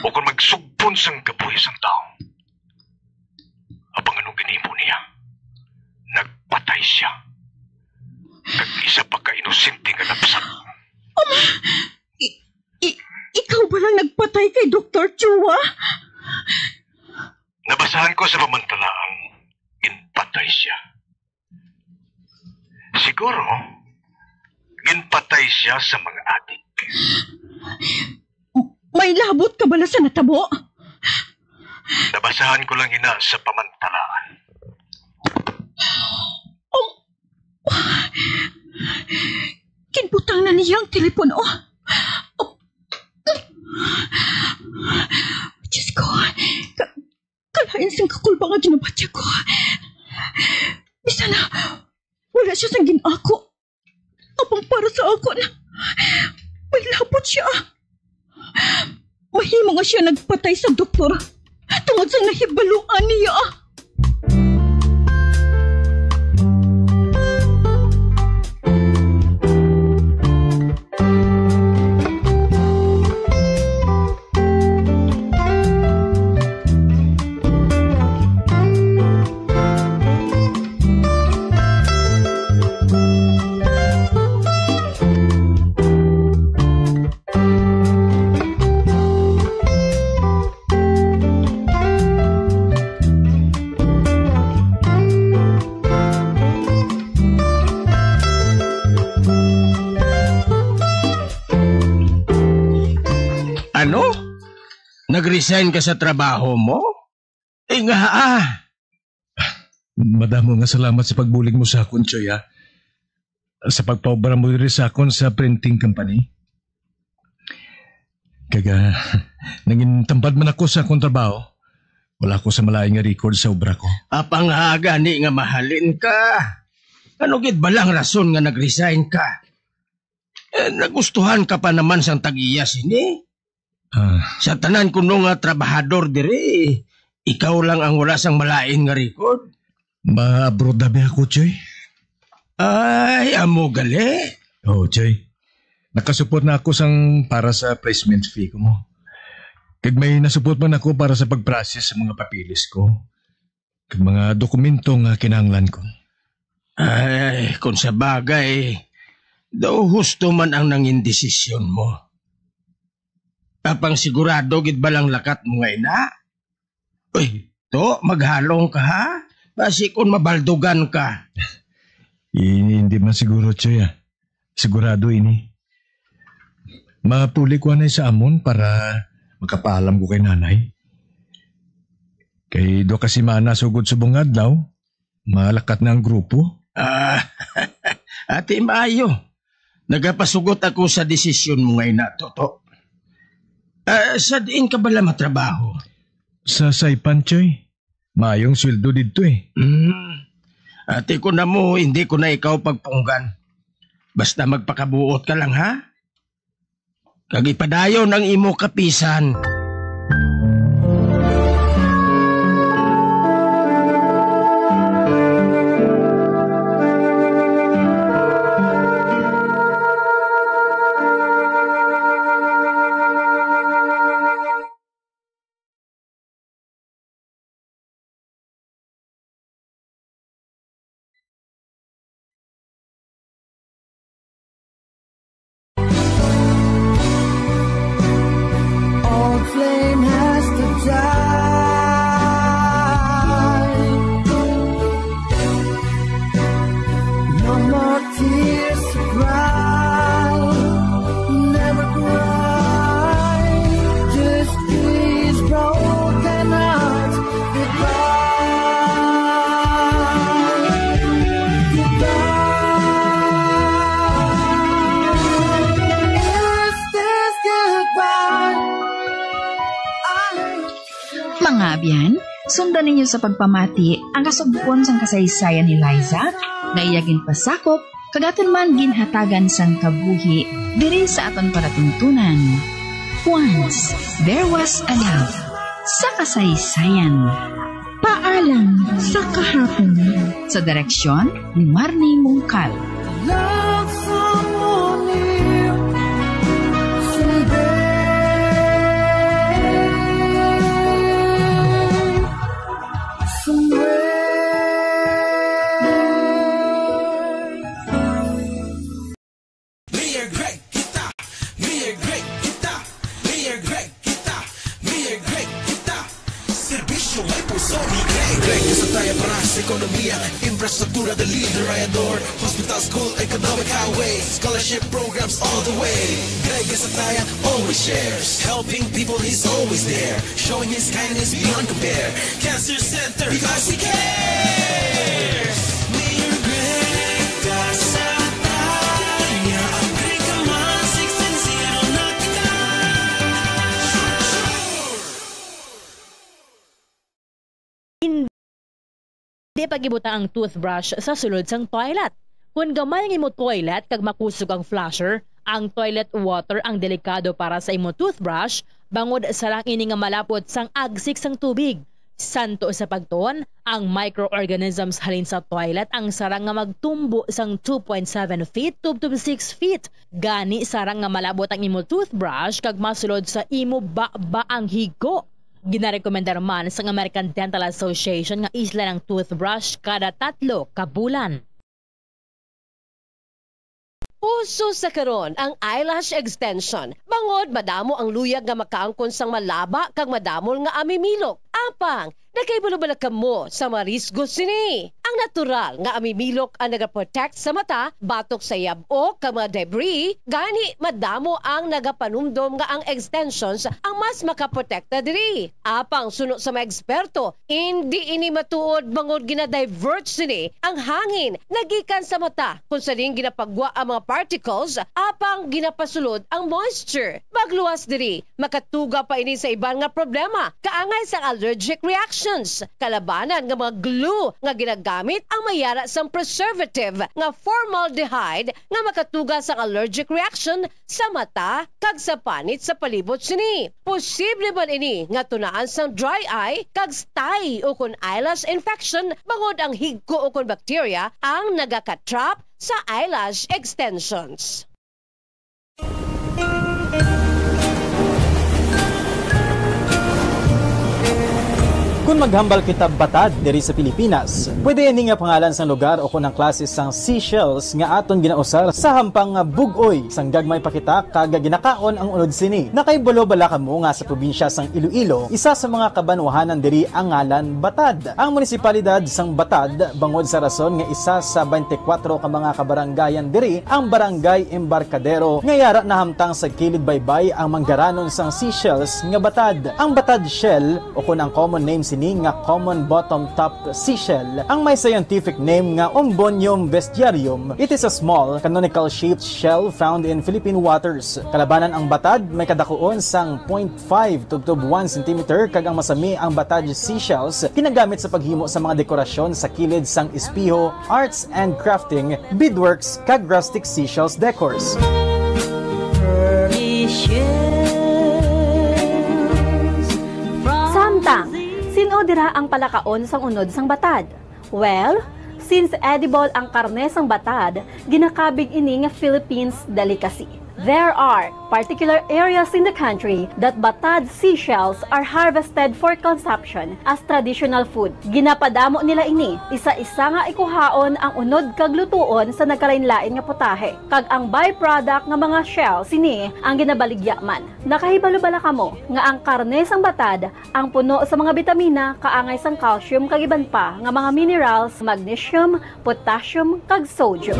o kon magsugpon sang kabuhi sang tawo. Apang anong ginhimo niya? Nagpatay siya. kag isa pa ka inosente nga napsak. Ama! I-, i-, ikaw ba lang nagpatay kay Doktor Chua? Nabasahan ko sa pamantalaan, ginpatay siya. Siguro, ginpatay siya sa mga adik. May labot ka bala sa natabo? Nabasahan ko lang ina sa pamantalaan. Oh. Ginbutang na niya ang telepono. Oh. Diyos ko, ka-, kalain sing kakulba nga ginabatya ko. Bisan na, wala siya sang gin-ako. Apang para sa akon, may labot siya. Mahimo nga siya nagpatay sa doktor tungod sa nahibaluan niya. Ano? Nag-resign ka sa trabaho mo? Ingaa. Madamo nga salamat sa pagbulig mo sa akon, Choy, ha? Sa pagpaobra mo diri sa akon sa printing company. Kag, ah, nangin tampad man ako sa akon trabaho, wala ko sa malain nga record sa obra ko. Apang ha gani nga mahalin ka. Ano gid bala ang rason nga nag-resign ka? Eh, nagustuhan ka pa naman sang tag-iya sini. Ah. Sa tanan kuno nga trabahador diri, ikaw lang ang wala sang malain nga record. Ma-abroad na ba ako, Choy? Ay, amo gali? Oo, Choy. Nakasupot na ako sang para sa placement fee ko mo. Kag may nasupot man ako para sa pag-process sa mga papeles ko. Kag mga dokumento nga kinahanglan ko. Ay, kung sa bagay, daw husto man ang nangin desisyon mo. Apang sigurado gid ba lang lakat mo nga ina? Uy, to, maghalong ka, ha? Basi kung mabaldugan ka. Hindi man siguro, Choy, ah. Sigurado ini. Mapuli ko anay sa amon para makapaalam ko kay nanay. Kay duha ka semana sugod subong adlaw, malakat na ang grupo. Ah, ati maayo. Nagapasugot ako sa desisyon mo nga ina, Toto. Ah, sa diin ka bala matrabaho? Sa Saipan, Choy. Maayong sweldo didto, eh. Hmm. Ati ko na mo, hindi ko na ikaw pagpunggan. Basta magpakabuot ka lang, ha? Kag ipadayon ang imo kapisan. Old flame has to die. No more tears to cry. Never cry. Just these broken hearts. Mga abyan, sundan ninyo sa pagpamati ang kasugpon sang kasaysayan ni Liza nga iya ginpasakop kag aton man ginhatagan sang kabuhi diri sa aton palatuntunan. Once There Was a Love sa kasaysayan. Paalam sa kahapon. Sa direksyon ni Marnie Mungkal. Love someone new someday. Somewhere. May puso ni Greg. Greg Gasataya para sa ekonomiya, infrastruktura, dali, rayador, hospital, school, economic highway, scholarship programs all the way. Greg Gasataya always shares, helping people, he's always there, showing his kindness beyond compare. Cancer Center, because he cares. Mayor Greg Gasataya, ang Greg Kaman, sixteen zero na kita. Hindi pag-ibutang ang toothbrush sa sulod sang toilet. Kon gamay ang imo toilet kag makusog ang flusher, ang toilet water ang delikado para sa imo toothbrush, bangod sarang ini nga malapot sang agsik sang tubig. Santo sa pagtuon, ang microorganisms halin sa toilet ang sarang nga magtumbo sang two point seven feet tubtob six feet. Gani, sarang nga malabot ang imo toothbrush kag masulod sa imo baba ang higko. Ginarekomendar man sang American Dental Association nga islan ang toothbrush kada tatlo ka bulan. Uso sa karon ang eyelash extension, bangod madamo ang luyag nga makaangkon sang malaba kag madamol nga amimilok. Apang, nakahibalo bala kamo sa mga risgo sini? Ang natural nga amimilok ang nagaprotect sa mata batok sa yab-o kag mga debris, gani madamo ang nagapanumdom nga ang extensions ang mas makaprotekta diri. Apang suno sa mga eksperto, indi ini matuod bangod gina-divert sini ang hangin nagikan sa mata, kung sa diin ginapagwa ang mga particles, apang ginapasulod ang moisture. Magluwas diri, makatuga pa ini sa iban nga problema, kaangay sang allergic reactions. Kalabanan nga mga glue nga ginagamit ang may yara sang preservative nga formaldehyde nga makatuga sang allergic reaction sa mata kag sa panit sa palibot sini. Posible man ini nga tunaan sang dry eye kag stye ukon eyelash infection bangod ang higko ukon bacteria ang nagaka-trap sa eyelash extensions. Kon maghambal kita batad diri sa Pilipinas, pwede ini nga pangalan sang lugar o kon ang klase sang seashells nga aton ginausar sa hampang nga bug-oy sang gagmay pa kita kag ginakaon ang unod sini. Nakahibalo bala kamo nga sa probinsya sang Iloilo, isa sa mga kabanwahanan diri ang ngalan Batad? Ang munisipalidad sang Batad, bangod sa rason nga isa sa twenty-four ka mga kabarangayan diri ang Barangay Embarcadero nga yara nahamtang sa kilid baybay ang manggaranon sang seashells nga batad. Ang batad shell, o kon ang common name sini nga common bottom-top seashell, ang may scientific name nga Ombonium vestiarium. It is a small, canonical-shaped shell found in Philippine waters. Kalabanan ang batad, may kadakuon sang point five tubtob one centimeter, kag ang masami ang batad seashells ginagamit sa paghimo sa mga dekorasyon sa kilid sang espeho, arts and crafting, beadworks, kag rustic seashells decors. Samtang, sin-o dira ang palakaon sang unod sang batad? Well, since edible ang karne sang batad, ginakabig ini nga Philippines delicacy. There are particular areas in the country that batad seashells are harvested for consumption as traditional food. Ginapadamo nila ini, isa-isa nga ikuhaon ang unod kag lutuon sa nagkalainlain nga putahe, kag ang byproduct nga mga shell sini ang ginabaligya man. Nakahibalo bala kamo nga ang karne sang batad ang puno sa mga bitamina kaangay sang calcium kag iban pa nga mga minerals, magnesium, potassium, kag sodium.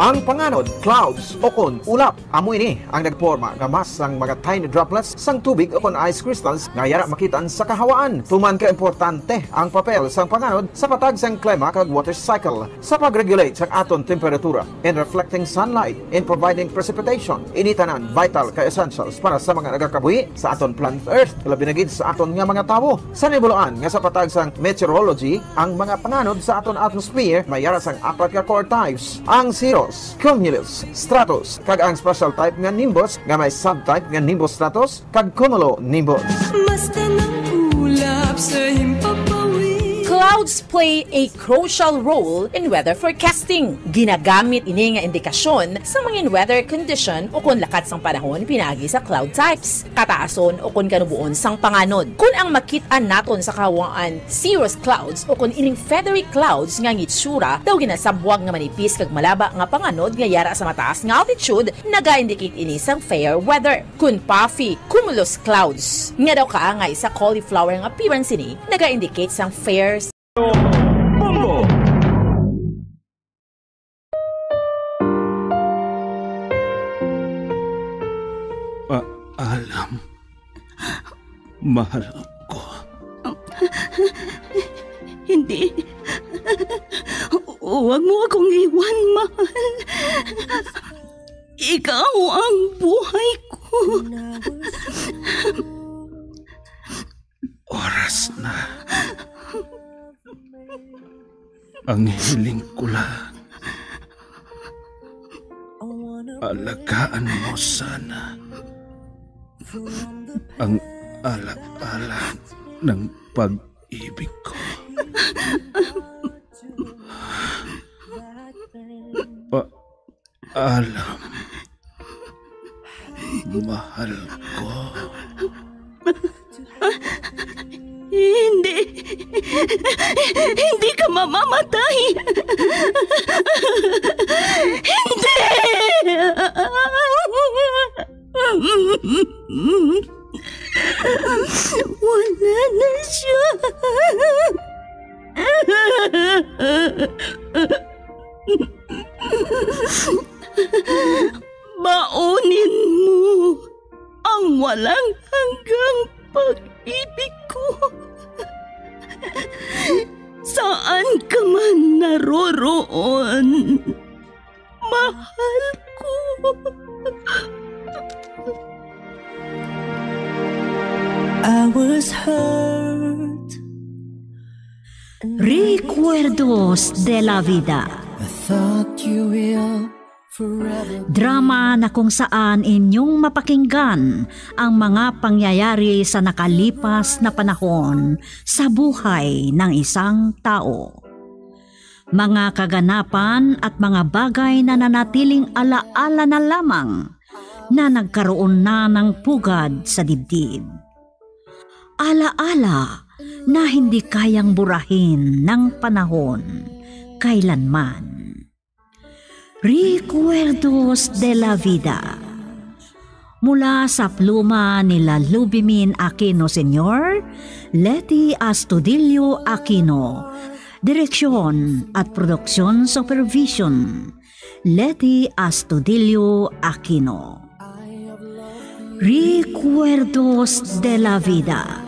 Ang panganod, clouds, o kon ulap, amo ini ang nagporma nga mass sang mga tiny droplets sang tubig o kon ice crystals nga yara makit-an sa kahawaan. Tuman ka importante ang papel sang panganod sa patag sang klima kag water cycle, sa pag-regulate sang aton temperatura, in reflecting sunlight, in providing precipitation. Ini tanan vital kag essentials para sa mga nagakabuhi sa aton planet Earth, labi na gid sa aton nga mga tawo. Sa nahibaluan nga sa patag sang meteorology, ang mga panganod sa aton atmosphere may yara sang apat ka core types: ang cirrus, cumulus, stratus, kag ang special type nga nimbus nga may subtype nga nimbus stratus kag cumulonimbus. Basta ng ulap sa himpapawid. Clouds play a crucial role in weather forecasting. Ginagamit ini nga indikasyon sa mga weather condition o kon lakat sang panahon pinaagi sa cloud types, kataason o kon kanuboon sang panganod. Kon ang makit-an naton sa kahawaan cirrus clouds o kon ining feathery clouds nga ngitsura daw ginasabwag nga manipis kag malaba nga panganod nga yara sa mataas nga altitude, naga-indicate ini sang fair weather. Kon puffy cumulus clouds nga daw kaangay sa cauliflower nga appearance ini, naga-indicate sang fair. Bombo! Paalam, mahal ko. Hindi. Huwag mo akong iwan, mahal. Ikaw ang buhay ko. Oras na. Ang hiling ko lang, alagaan mo sana ang ala-ala ng pag-ibig ko. Pa- Alam, mahal ko. Hindi. Hindi ka mamamatay. Hindi! Wala na siya. Baunin mo ang walang hanggang pag-ibig ko. Saan ka man naroroon, mahal ko. I was hurt. Recuerdos de la Vida. I thought you will forever. Drama na kung saan inyong mapakinggan ang mga pangyayari sa nakalipas na panahon sa buhay ng isang tao. Mga kaganapan at mga bagay na nanatiling alaala na lamang na nagkaroon na ng pugad sa dibdib. Alaala na hindi kayang burahin ng panahon kailanman. Recuerdos de la Vida. Mula sa pluma ni Lalubimin Aquino Senior, Leti Astudillo Aquino. Direksyon at production supervision, Leti Astudillo Aquino. Recuerdos de la Vida.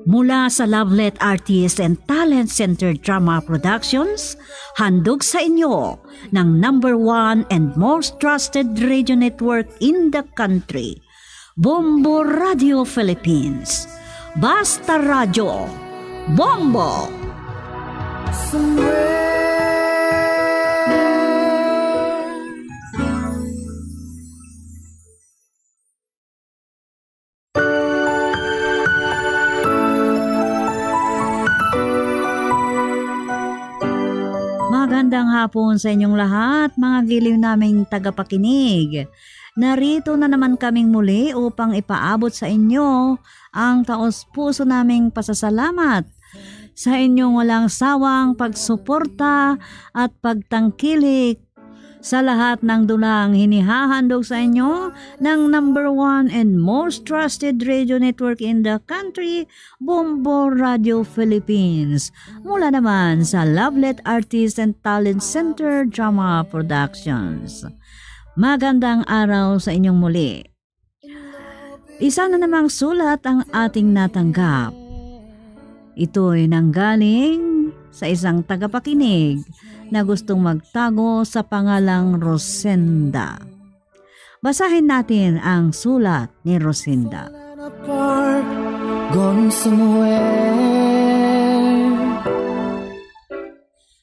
Mula sa Lovelet Artist and Talent Center Drama Productions, handog sa inyo ng number one and most trusted radio network in the country, Bombo Radio Philippines. Basta Radyo, Bombo! Magandang hapon sa inyong lahat, mga giliw naming tagapakinig. Narito na naman kaming muli upang ipaabot sa inyo ang taos-puso naming pasasalamat sa inyong walang sawang pagsuporta at pagtangkilik sa lahat ng dulang hinihahandog sa inyo ng number one and most trusted radio network in the country, Bombo Radio Philippines. Mula naman sa Lovelet Artist and Talent Center Drama Productions. Magandang araw sa inyong muli. Isa na namang sulat ang ating natanggap. Ito'y nanggaling sa isang tagapakinig na gustong magtago sa pangalang Rosenda. Basahin natin ang sulat ni Rosenda. Gone somewhere.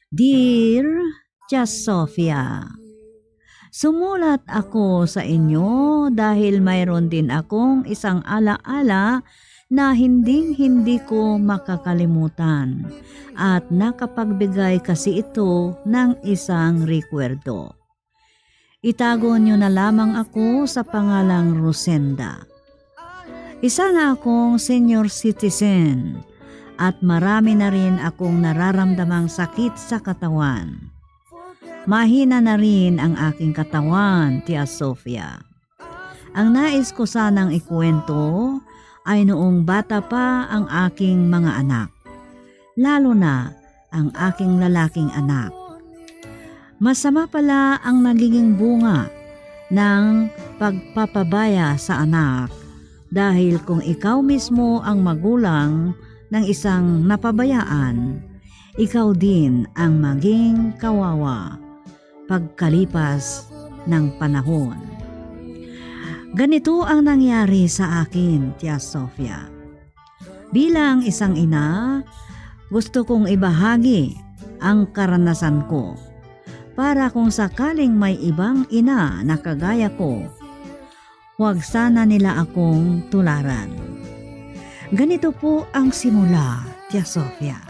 Dear Tia Sofia, sumulat ako sa inyo dahil mayroon din akong isang alaala na hinding-hindi ko makakalimutan, at nakapagbigay kasi ito ng isang rekwerdo. Itago niyo na lamang ako sa pangalang Rosenda. Isa na akong senior citizen at marami na rin akong nararamdamang sakit sa katawan. Mahina na rin ang aking katawan, Tia Sofia. Ang nais ko sanang ikuwento ay noong bata pa ang aking mga anak, lalo na ang aking lalaking anak. Masama pala ang nagiging bunga ng pagpapabaya sa anak, dahil kung ikaw mismo ang magulang ng isang napabayaan, ikaw din ang maging kawawa pagkalipas ng panahon. Ganito ang nangyari sa akin, Tia Sofia. Bilang isang ina, gusto kong ibahagi ang karanasan ko para kung sakaling may ibang ina na kagaya ko, huwag sana nila akong tularan. Ganito po ang simula, Tia Sofia.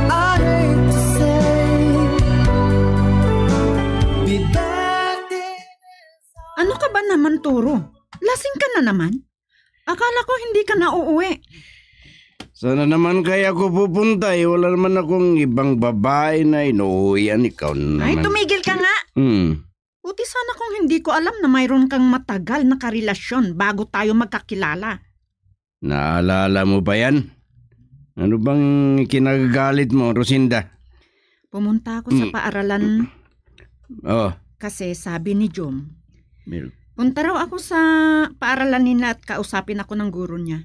I hate to say, be back there. Ano ka ba naman, Turo? Lasing ka na naman? Akala ko hindi ka na uuwi. Sana naman kaya ako pupunta, eh. Wala naman akong ibang babae na inuuwian. Ikaw na Ay, naman. Tumigil ka nga. Hmm. Buti sana kung hindi ko alam na mayroon kang matagal na karelasyon bago tayo magkakilala. Naalala mo ba yan? Ano bang kinagagalit mo, Rosinda? Pumunta ako sa Mm. paaralan Oh, kasi sabi ni Jom, Mil- punta raw ako sa paaralan nila at kausapin ako ng guro niya.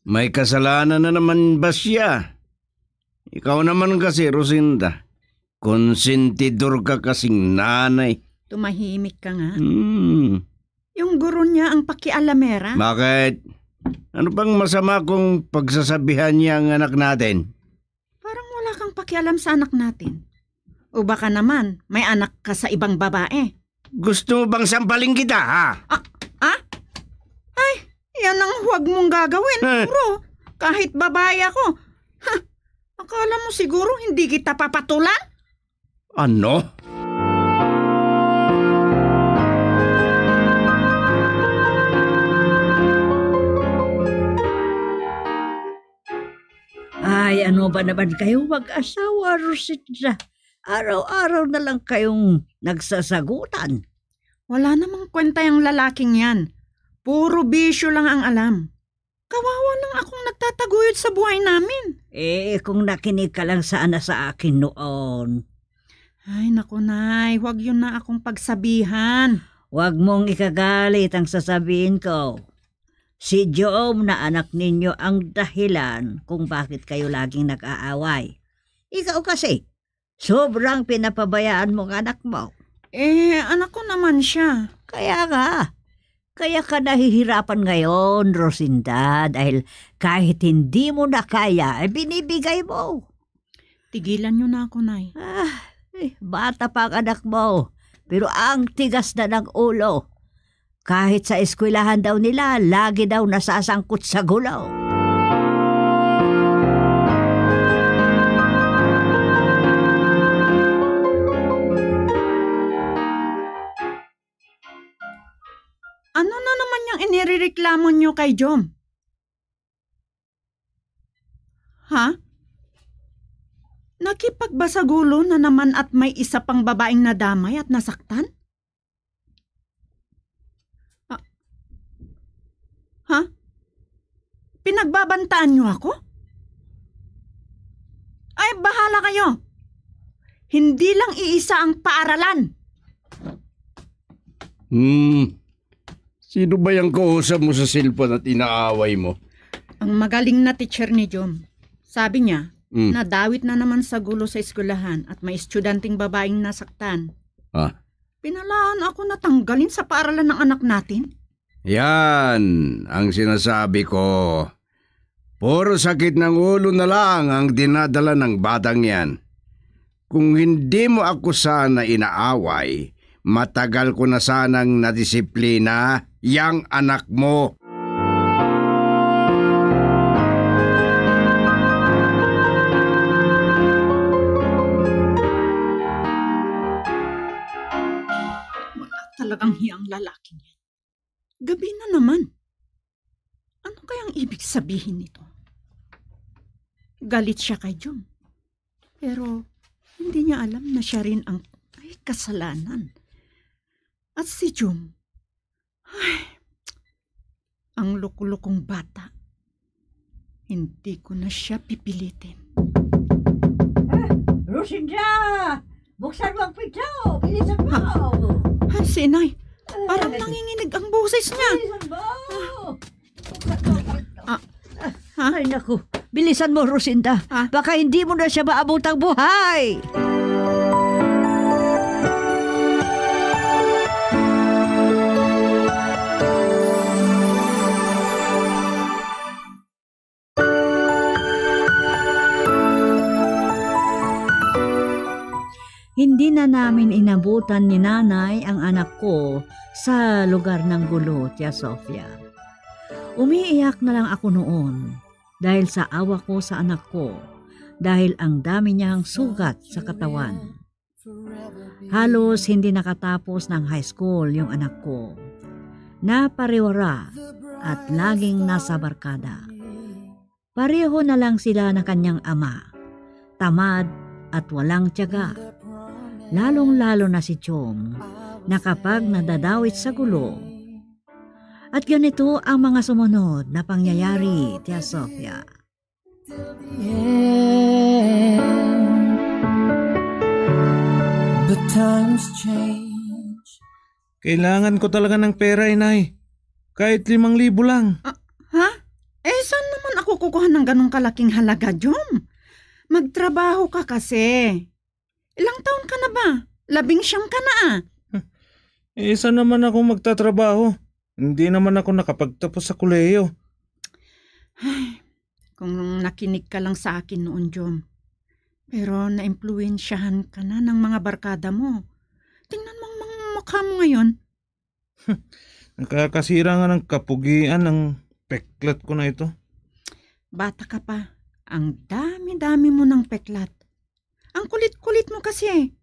May kasalanan na naman ba siya? Ikaw naman kasi, Rosinda. Konsentidor ka kasing nanay. Tumahimik ka nga. Hmm. Yung guro niya ang pakialamera. Bakit? Ano bang masama kung pagsasabihan niya ang anak natin? Parang wala kang pakialam sa anak natin. O baka naman, may anak ka sa ibang babae. Gusto mo bang sampalin kita, ha? Ah, ah? Ay, yan ang huwag mong gagawin, Eh. Bro. Kahit babae ako. Ha? Akala mo siguro hindi kita papatulan? Ano? Ay, ano ba naman kayo mag-asawa, Rosita? Araw-araw na lang kayong nagsasagutan. Wala namang kwenta yung lalaking yan. Puro bisyo lang ang alam. Kawawa lang akong nagtataguyod sa buhay namin. Eh, kung nakinig ka lang sana sa akin noon. Ay, naku, Nay, huwag yun na akong pagsabihan. Huwag mong ikagalit ang sasabihin ko. Si Jom na anak ninyo ang dahilan kung bakit kayo laging nag-aaway. Ikaw kasi, sobrang pinapabayaan mo ang anak mo. Eh, anak ko naman siya. Kaya nga, kaya ka nahihirapan ngayon, Rosinda, dahil kahit hindi mo na kaya, eh, binibigay mo. Tigilan niyo na ako, Nay. Ah, eh, bata pa ang anak mo, pero ang tigas na ng ulo. Kahit sa eskwelahan daw nila, lagi daw nasasangkot sa gulo. Ano na naman yung inirereklamo niyo kay Jom? Ha? Nakipagbasagulo na naman at may isa pang babaeng nadamay at nasaktan? Ah. Ha? Pinagbabantaan niyo ako? Ay, bahala kayo. Hindi lang iisa ang paaralan. Hmm. Sino ba yung kausap mo sa cellphone at inaaway mo? Ang magaling na teacher ni Jom. Sabi niya, Mm. nadawit na naman sa gulo sa eskwelahan at may estudyanteng babaeng nasaktan. Ah. Pinalaan ako na tanggalin sa paaralan ng anak natin. Yan ang sinasabi ko. Puro sakit ng ulo na lang ang dinadala ng batang yan. Kung hindi mo ako sana inaaway, matagal ko na sanang nadisiplina yang anak mo. Ang hiyang lalaki niya. Gabi na naman. Ano kaya ang ibig sabihin nito? Galit siya kay Jom. Pero hindi niya alam na siya rin ang may kasalanan. At si Jom, ay, ang lukulukong bata. Hindi ko na siya pipilitin. Ah, Rosinda! Buksan mo ang pinto! Bilisan mo! Ah, si Inay. Ah, Parang nanginginig ang boses niya. Bilisan mo! Buksan mo ang pinto! Ah, ha? Ay, naku. Bilisan mo, Rosinda. Ah? Baka hindi mo na siya maabot ang buhay. Hindi na namin inabutan ni Nanay ang anak ko sa lugar ng gulo, Tia Sofia. Umiiyak na lang ako noon dahil sa awa ko sa anak ko, dahil ang dami niyang sugat sa katawan. Halos hindi nakatapos ng high school yung anak ko. Napariwara at laging nasa barkada. Pareho na lang sila na kanyang ama, tamad at walang tiyaga, lalong-lalo na si Chong, na kapag nadadawit sa gulo. At ganito ang mga sumunod na pangyayari, Tia Sofia. But times change. Kailangan ko talaga ng pera, Inay. Kahit limang libo lang. Ah, ha? Eh, saan naman ako kukuha ng ganong kalaking halaga, Jom? Magtrabaho ka kasi. Ilang taon ka na ba? Labing siyam ka na, ah. Eh, saan naman ako magtatrabaho? Hindi naman ako nakapagtapos sa kolehiyo. Ay, kung nakinig ka lang sa akin noon, Jom. Pero naimpluwensyahan ka na ng mga barkada mo. Tingnan mo ang mga mukha mo ngayon. Nakakasira nga ng kapugian ang peklat ko na ito. Bata ka pa, ang dami-dami mo ng peklat. Ang kulit-kulit mo kasi.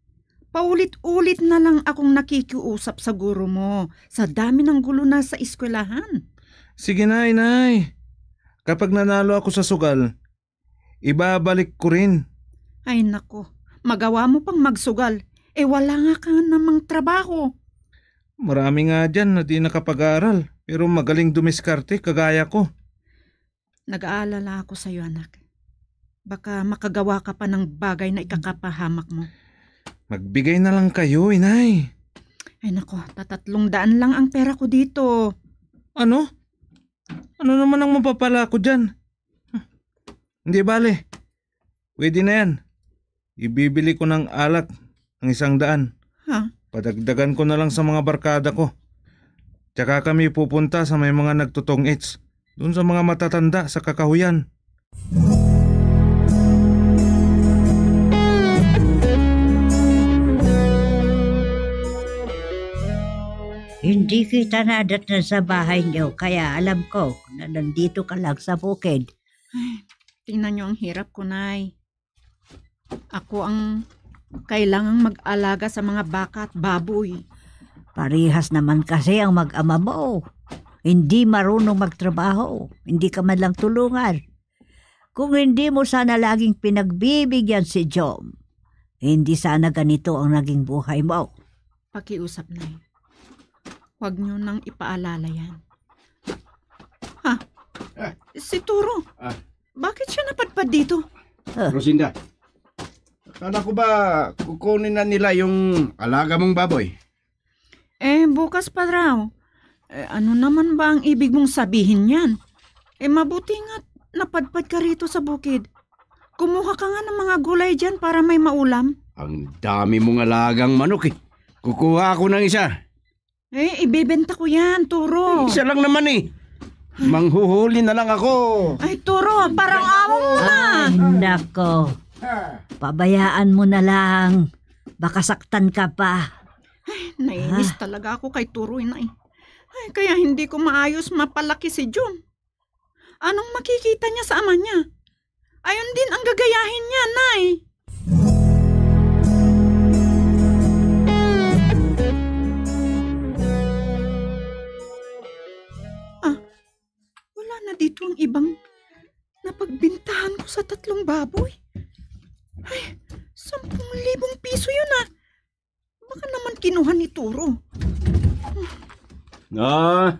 Paulit-ulit na lang akong nakikiusap sa guro mo sa dami ng gulo na sa eskwelahan. Sige na, Inay. Kapag nanalo ako sa sugal, ibabalik ko rin. Ay nako, magawa mo pang magsugal. Eh, wala nga ka namang trabaho. Marami nga dyan na di nakapag-aral, pero magaling dumiskarte kagaya ko. Nag-aalala ako sa'yo, anak. Baka makagawa ka pa ng bagay na ikakapahamak mo. Magbigay na lang kayo, Inay. Ay nako, tatatlong daan lang ang pera ko dito. Ano? Ano naman ang mapapala ko dyan? Hindi bale. Pwede na yan. Ibibili ko ng alak ng isang daan. Ha? Padagdagan ko na lang sa mga barkada ko. Tsaka kami pupunta sa may mga nagtutong-its, doon sa mga matatanda sa kakahuyan. Hindi kita nadatnan sa bahay niyo, kaya alam ko na nandito ka lang sa bukid. Ay, tingnan niyo ang hirap ko, Nay. Ako ang kailangang mag-alaga sa mga baka at baboy. Parihas naman kasi ang mag-ama mo. Hindi marunong magtrabaho. Hindi ka man lang tulungan. Kung hindi mo sana laging pinagbibigyan si Jom, hindi sana ganito ang naging buhay mo. Pakiusap, Nay. Huwag niyo nang ipaalala yan. Ha? Ah. Si Turo. Ah. Bakit siya napadpad dito? Ah. Rosinda, akala ko ba kukunin na nila yung alaga mong baboy? Eh, bukas pa raw. Eh, ano naman ba ang ibig mong sabihin niyan? Eh, mabuti nga napadpad ka rito sa bukid. Kumuha ka nga ng mga gulay diyan para may maulam. Ang dami mong alagang manok eh. Kukuha ako ng isa. Eh, ibebenta ko yan, Turo. Isa lang naman eh. Manghuhuli na lang ako. Ay, Turo, parang awa mo na. Ay, nako. Pabayaan mo na lang. Baka saktan ka pa. Ay, nainis Ah. talaga ako kay Turo, inay. Ay, kaya hindi ko maayos mapalaki si Jun. Anong makikita niya sa ama niya? Ayun din ang gagayahin niya, Nay. tatlong baboy. Ay, sampung libong piso yun, ah. Baka naman kinuha ni Turo. Ah,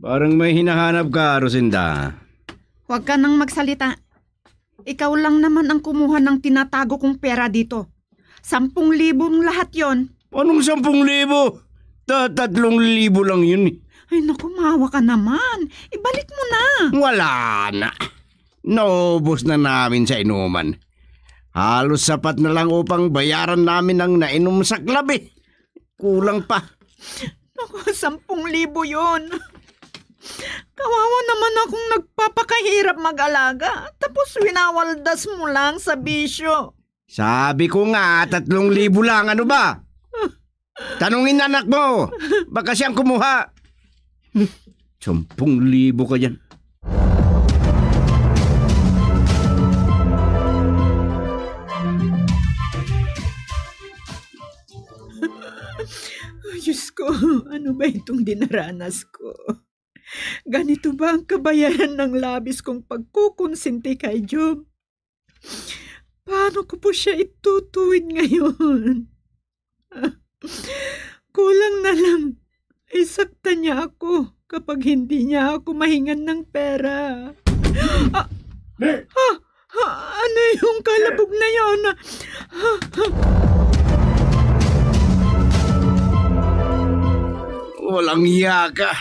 parang may hinahanap ka, Rosinda. Huwag ka nang magsalita. Ikaw lang naman ang kumuha ng tinatago kong pera dito. Sampung libong lahat yon. Anong sampung libo? Ta-, tatlong libo lang yun eh. Ay, naku, maawa ka naman. Ibalik mo na. Wala na. Naubos na namin sa inuman. Halos sapat na lang upang bayaran namin ang nainom sa club eh. Kulang pa. Naku, sampung libo yun. Kawawa naman akong nagpapakahirap mag-alaga. Tapos winawaldas mo lang sa bisyo. Sabi ko nga, tatlong libo lang. Ano ba? Tanungin anak mo. Baka siyang kumuha. Sampung libo ka dyan. Ay, Diyos ko, ano ba itong dinaranas ko? Ganito ba ang kabayaran ng labis kong pagkukonsinti kay Job? Paano ko po siya itutuwid ngayon? Kulang na lang, isaktan niya ako kapag hindi niya ako mahingan ng pera. Ah, ha? Ha? Ano yung kalabog na yon? Walang iya ka.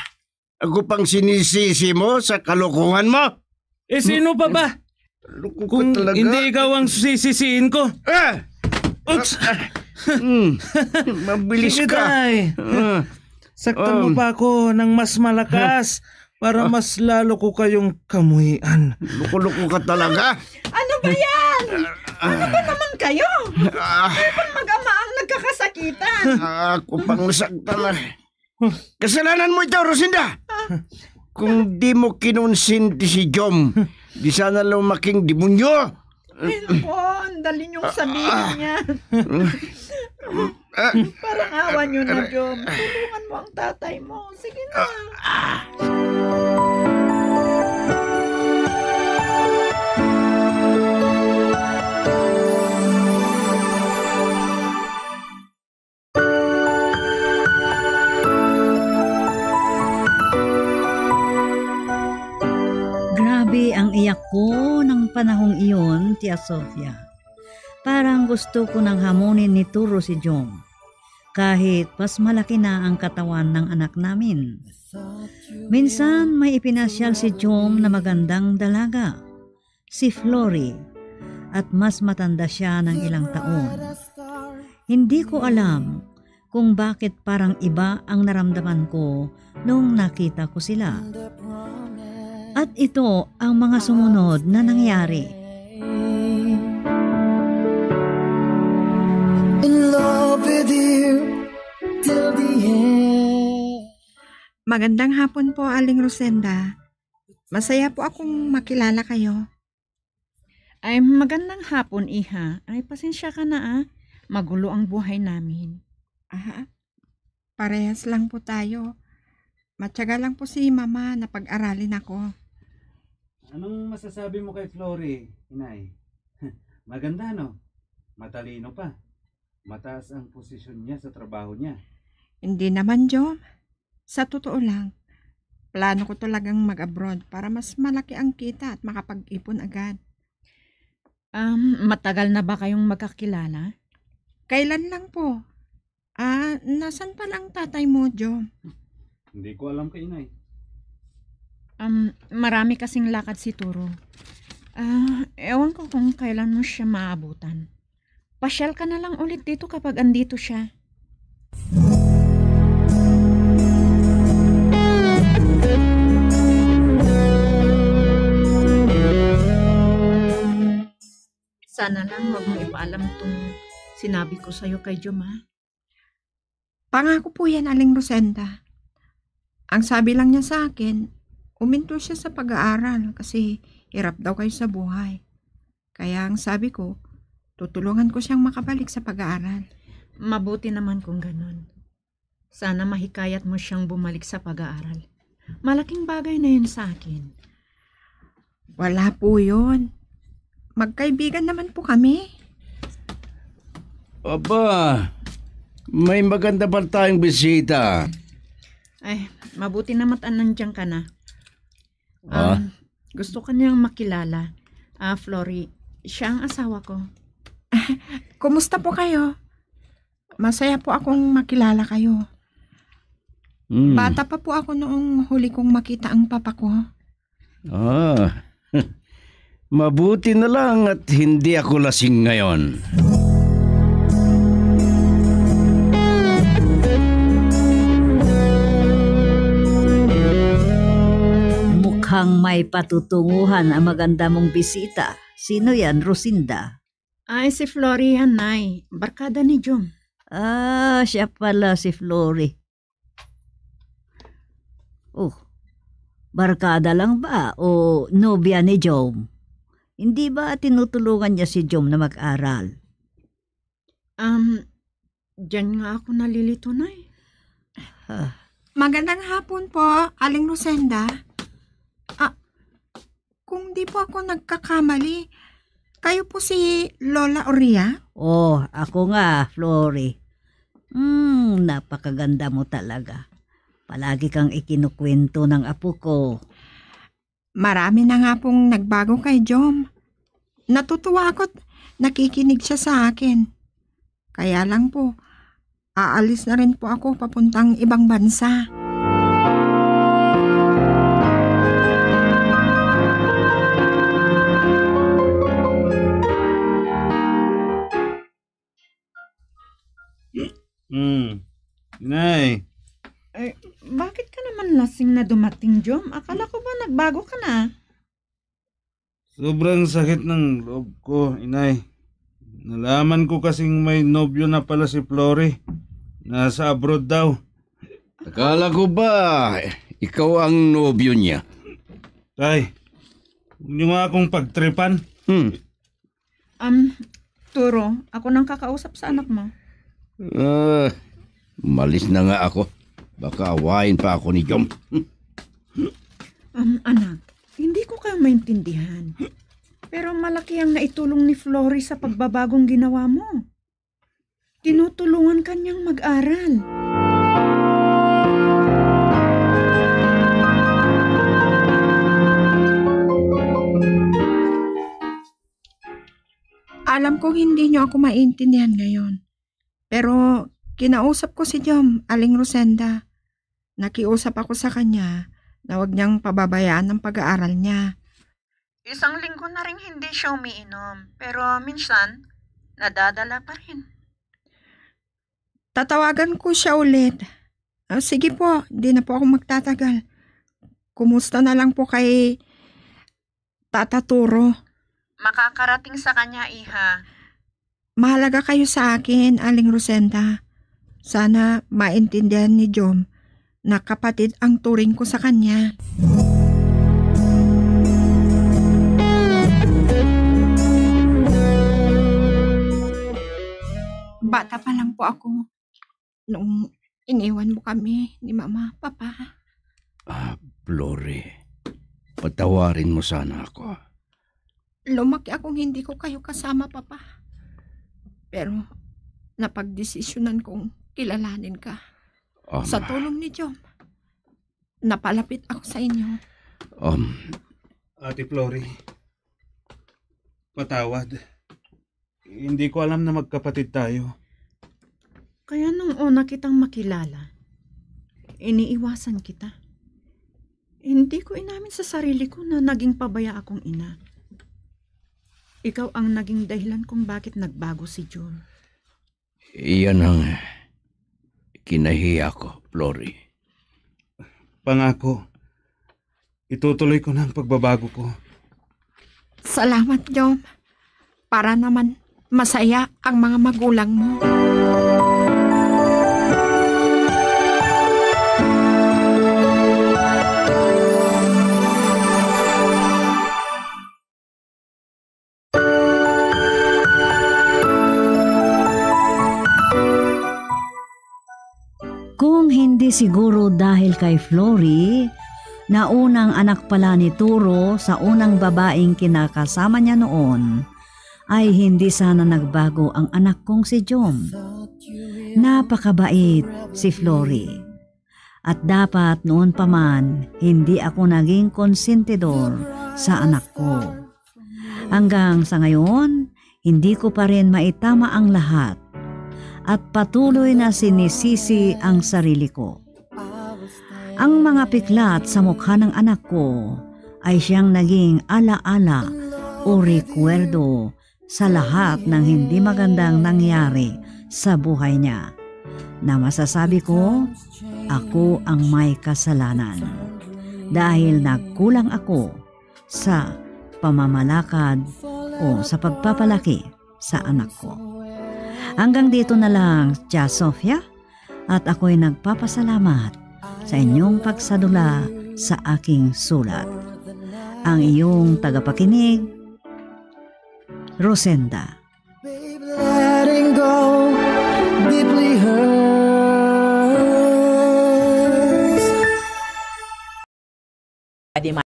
Ako pang sinisisi mo sa kalokohan mo? Eh, sino pa ba? Loko ka Kung talaga. Hindi ikaw ang sisisiin ko. Ah! Oops! Hmm. Mabilis Sige, ka. Tay. Ah. Saktan mo Um. pa ako ng mas malakas para Ah. mas lalo ko kayong kamuhian. Loko-loko ka talaga. Ano ba yan? Ah. Ano ba naman kayo? Ah. Kayo pang mag-ama ang nagkakasakitan. Ah, ako pang nasaktan na. Kasalanan mo ito, Rosinda. Kung di mo kinonsinti si Jom, di sana lumaking demonyo. Ay, naku, ang dali niyong sabihin niya. Ah. Parang awa niyo na, Jom. Tulungan mo ang tatay mo. Sige na. Grabe ang iyak ko ng panahong iyon, Tia Sofia. Parang gusto ko nang hamunin ni Turo si Jom, kahit mas malaki na ang katawan ng anak namin. Minsan may ipinasyal si Jom na magandang dalaga, si Flory, at mas matanda siya ng ilang taon. Hindi ko alam kung bakit parang iba ang naramdaman ko nung nakita ko sila. At ito ang mga sumunod na nangyari. In love with you till the end. Magandang hapon po, Aling Rosenda. Masaya po akong makilala kayo. Ay, magandang hapon, iha. Ay, pasensya ka na, ah. Magulo ang buhay namin. Ah, parehas lang po tayo. Matyaga lang po si Mama na pag-aralin ako. Anong masasabi mo kay Flory, Inay? Maganda, no? Matalino pa. Mataas ang posisyon niya sa trabaho niya. Hindi naman, Jom. Sa totoo lang, plano ko talagang mag-abroad para mas malaki ang kita at makapag-ipon agad. Um, matagal na ba kayong magkakilala? Kailan lang po? Ah, nasan pala ang tatay mo, Jom? Hindi ko alam kay Inay. Um, marami kasing lakad si Turo. Ah, ewan ko kung kailan mo siya maabutan. Pasyal ka na lang ulit dito kapag andito siya. Sana lang wag mo ipaalam tong sinabi ko sa'yo kay Jom, ha? Pangako po yan, Aling Rosenda. Ang sabi lang niya sa akin, uminto siya sa pag-aaral kasi hirap daw kayo sa buhay. Kaya ang sabi ko, tutulungan ko siyang makabalik sa pag-aaral. Mabuti naman kung ganun. Sana mahikayat mo siyang bumalik sa pag-aaral. Malaking bagay na yun sa akin. Wala po yun. Magkaibigan naman po kami. Aba, may maganda pa tayong bisita. Ay, mabuti na mat-an nandiyan ka na. Ah? Um, gusto ka niyang makilala. Ah, Flory, siya ang asawa ko. Kumusta po kayo? Masaya po akong makilala kayo. Hmm. Bata pa po ako noong huli kong makita ang papa ko. Ah, mabuti na lang at hindi ako lasing ngayon. Mukhang may patutunguhan ang maganda mong bisita. Sino yan, Rosinda? Ay, si Flory yan, Nay. Barkada ni Jom. Ah, siya pala si Flory. Oh, barkada lang ba o nobya ni Jom? Hindi ba tinutulungan niya si Jom na mag-aral? Um, diyan nga ako nalilito, Nay. Ah. Magandang hapon po, Aling Rosenda. Ah, kung di po ako nagkakamali, kayo po si Lola Oria? Oh, ako nga, Flory. Hmm, napakaganda mo talaga. Palagi kang ikinukwento ng apo ko. Marami na nga pong nagbago kay Jom. Natutuwa ako't nakikinig siya sa akin. Kaya lang po, aalis na rin po ako papuntang ibang bansa. Hmm. Inay. Ay, bakit ka naman lasing na dumating, Jom? Akala ko ba nagbago ka na? Sobrang sakit ng loob ko, Inay. Nalaman ko kasing may nobyo na pala si Flory. Nasa abroad daw. Akala ko ba ikaw ang nobyo niya? Tay, huwag niyo nga akong pagtripan. Hmm. Um, Turo, ako nang kakausap sa anak mo. Ah, malis na nga ako. Baka awayin pa ako ni Jom. Um, anak, hindi ko kayo maintindihan. Pero malaki ang naitulong ni Flory sa pagbabagong ginawa mo. Tinutulungan ka niyang mag-aral. Alam kong hindi niyo ako maintindihan ngayon. Pero kinausap ko si Jom, Aling Rosenda. Nakiusap ako sa kanya na wag niyang pababayaan ang pag-aaral niya. Isang linggo na ring hindi siya umiinom, pero minsan, nadadala pa rin. Tatawagan ko siya ulit. Ah, sige po, di na po ako magtatagal. Kumusta na lang po kay Tata Turo? Makakarating sa kanya, iha. Mahalaga kayo sa akin, Aling Rosenda. Sana maintindihan ni Jom na kapatid ang turing ko sa kanya. Bata pa lang po ako nung iniwan mo kami ni Mama, Papa. Ah, Flory, patawarin mo sana ako. Lumaki akong hindi ko kayo kasama, Papa. Pero napagdesisyonan kong kilalanin ka. Um, Sa tulong ni Jom, napalapit ako sa inyo. Um, Ate Flory, patawad. Hindi ko alam na magkapatid tayo. Kaya nung una kitang makilala, iniiwasan kita. Hindi ko inamin sa sarili ko na naging pabaya akong ina. Ikaw ang naging dahilan kung bakit nagbago si Jom. Iyan ang kinahiya ko, Flory. Pangako, itutuloy ko na ang pagbabago ko. Salamat, Jom. Para naman masaya ang mga magulang mo. Kung hindi siguro dahil kay Flory, Na unang anak pala ni Turo sa unang babaeng kinakasama niya noon, ay hindi sana nagbago ang anak kong si Jom. Napakabait si Flory. At dapat noon pa man, hindi ako naging konsentidor sa anak ko. Hanggang sa ngayon, hindi ko pa rin maitama ang lahat at patuloy na sinisisi ang sarili ko. Ang mga piklat sa mukha ng anak ko ay siyang naging alaala o rekwerdo sa lahat ng hindi magandang nangyari sa buhay niya, na masasabi ko, ako ang may kasalanan dahil nagkulang ako sa pamamalakad o sa pagpapalaki sa anak ko. Hanggang dito na lang, Tia Sofia, at ako'y nagpapasalamat sa inyong pagsadula sa aking sulat. Ang iyong tagapakinig, Rosenda. Babe, letting go deeply hurts. Pwede man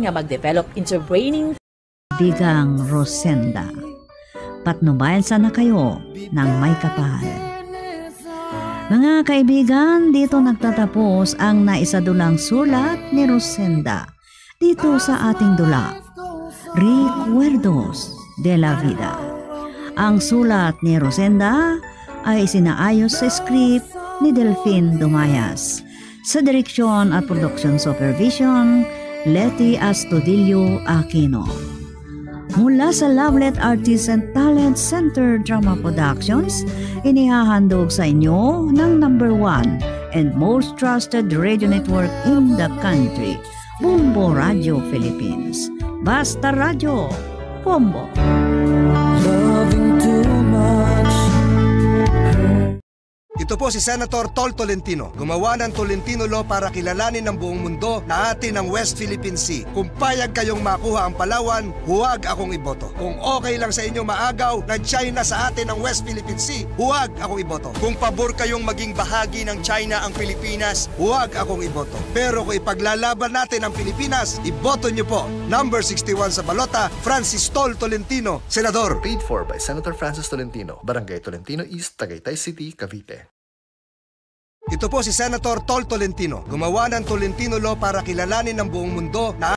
nga mag-develop into braining. Bigang Rosenda. Patnubayan sana kayo ng may kapal. Mga kaibigan, dito nagtatapos ang naisadulang sulat ni Rosenda dito sa ating dula, Recuerdos de la Vida. Ang sulat ni Rosenda ay isinaayos sa script ni Delfin Dumayas. Sa direksyon at production supervision, Leti Astudillo Aquino. Mula sa Lovelet Artists and Talent Center Drama Productions, inihahandog sa inyo ng number one and most trusted radio network in the country, Bombo Radio Philippines. Basta Radyo, Bombo. Loving too much. Ito po si Senator Tol Tolentino. Gumawa ng Tolentino Law para kilalanin ng buong mundo na atin ang West Philippine Sea. Kung payag kayong makuha ang Palawan, huwag akong iboto. Kung okay lang sa inyo maagaw ng China sa atin ang West Philippine Sea, huwag akong iboto. Kung pabor kayong maging bahagi ng China ang Pilipinas, huwag akong iboto. Pero kung ipaglalaban natin ang Pilipinas, iboto niyo po. Number sixty-one sa balota, Francis Tol Tolentino, Senador. Paid for by Senator Francis Tolentino, Barangay Tolentino East, Tagaytay City, Cavite. Ito po si Senator Tol Tolentino. Gumawa ng Tolentino Law para kilalanin ng buong mundo na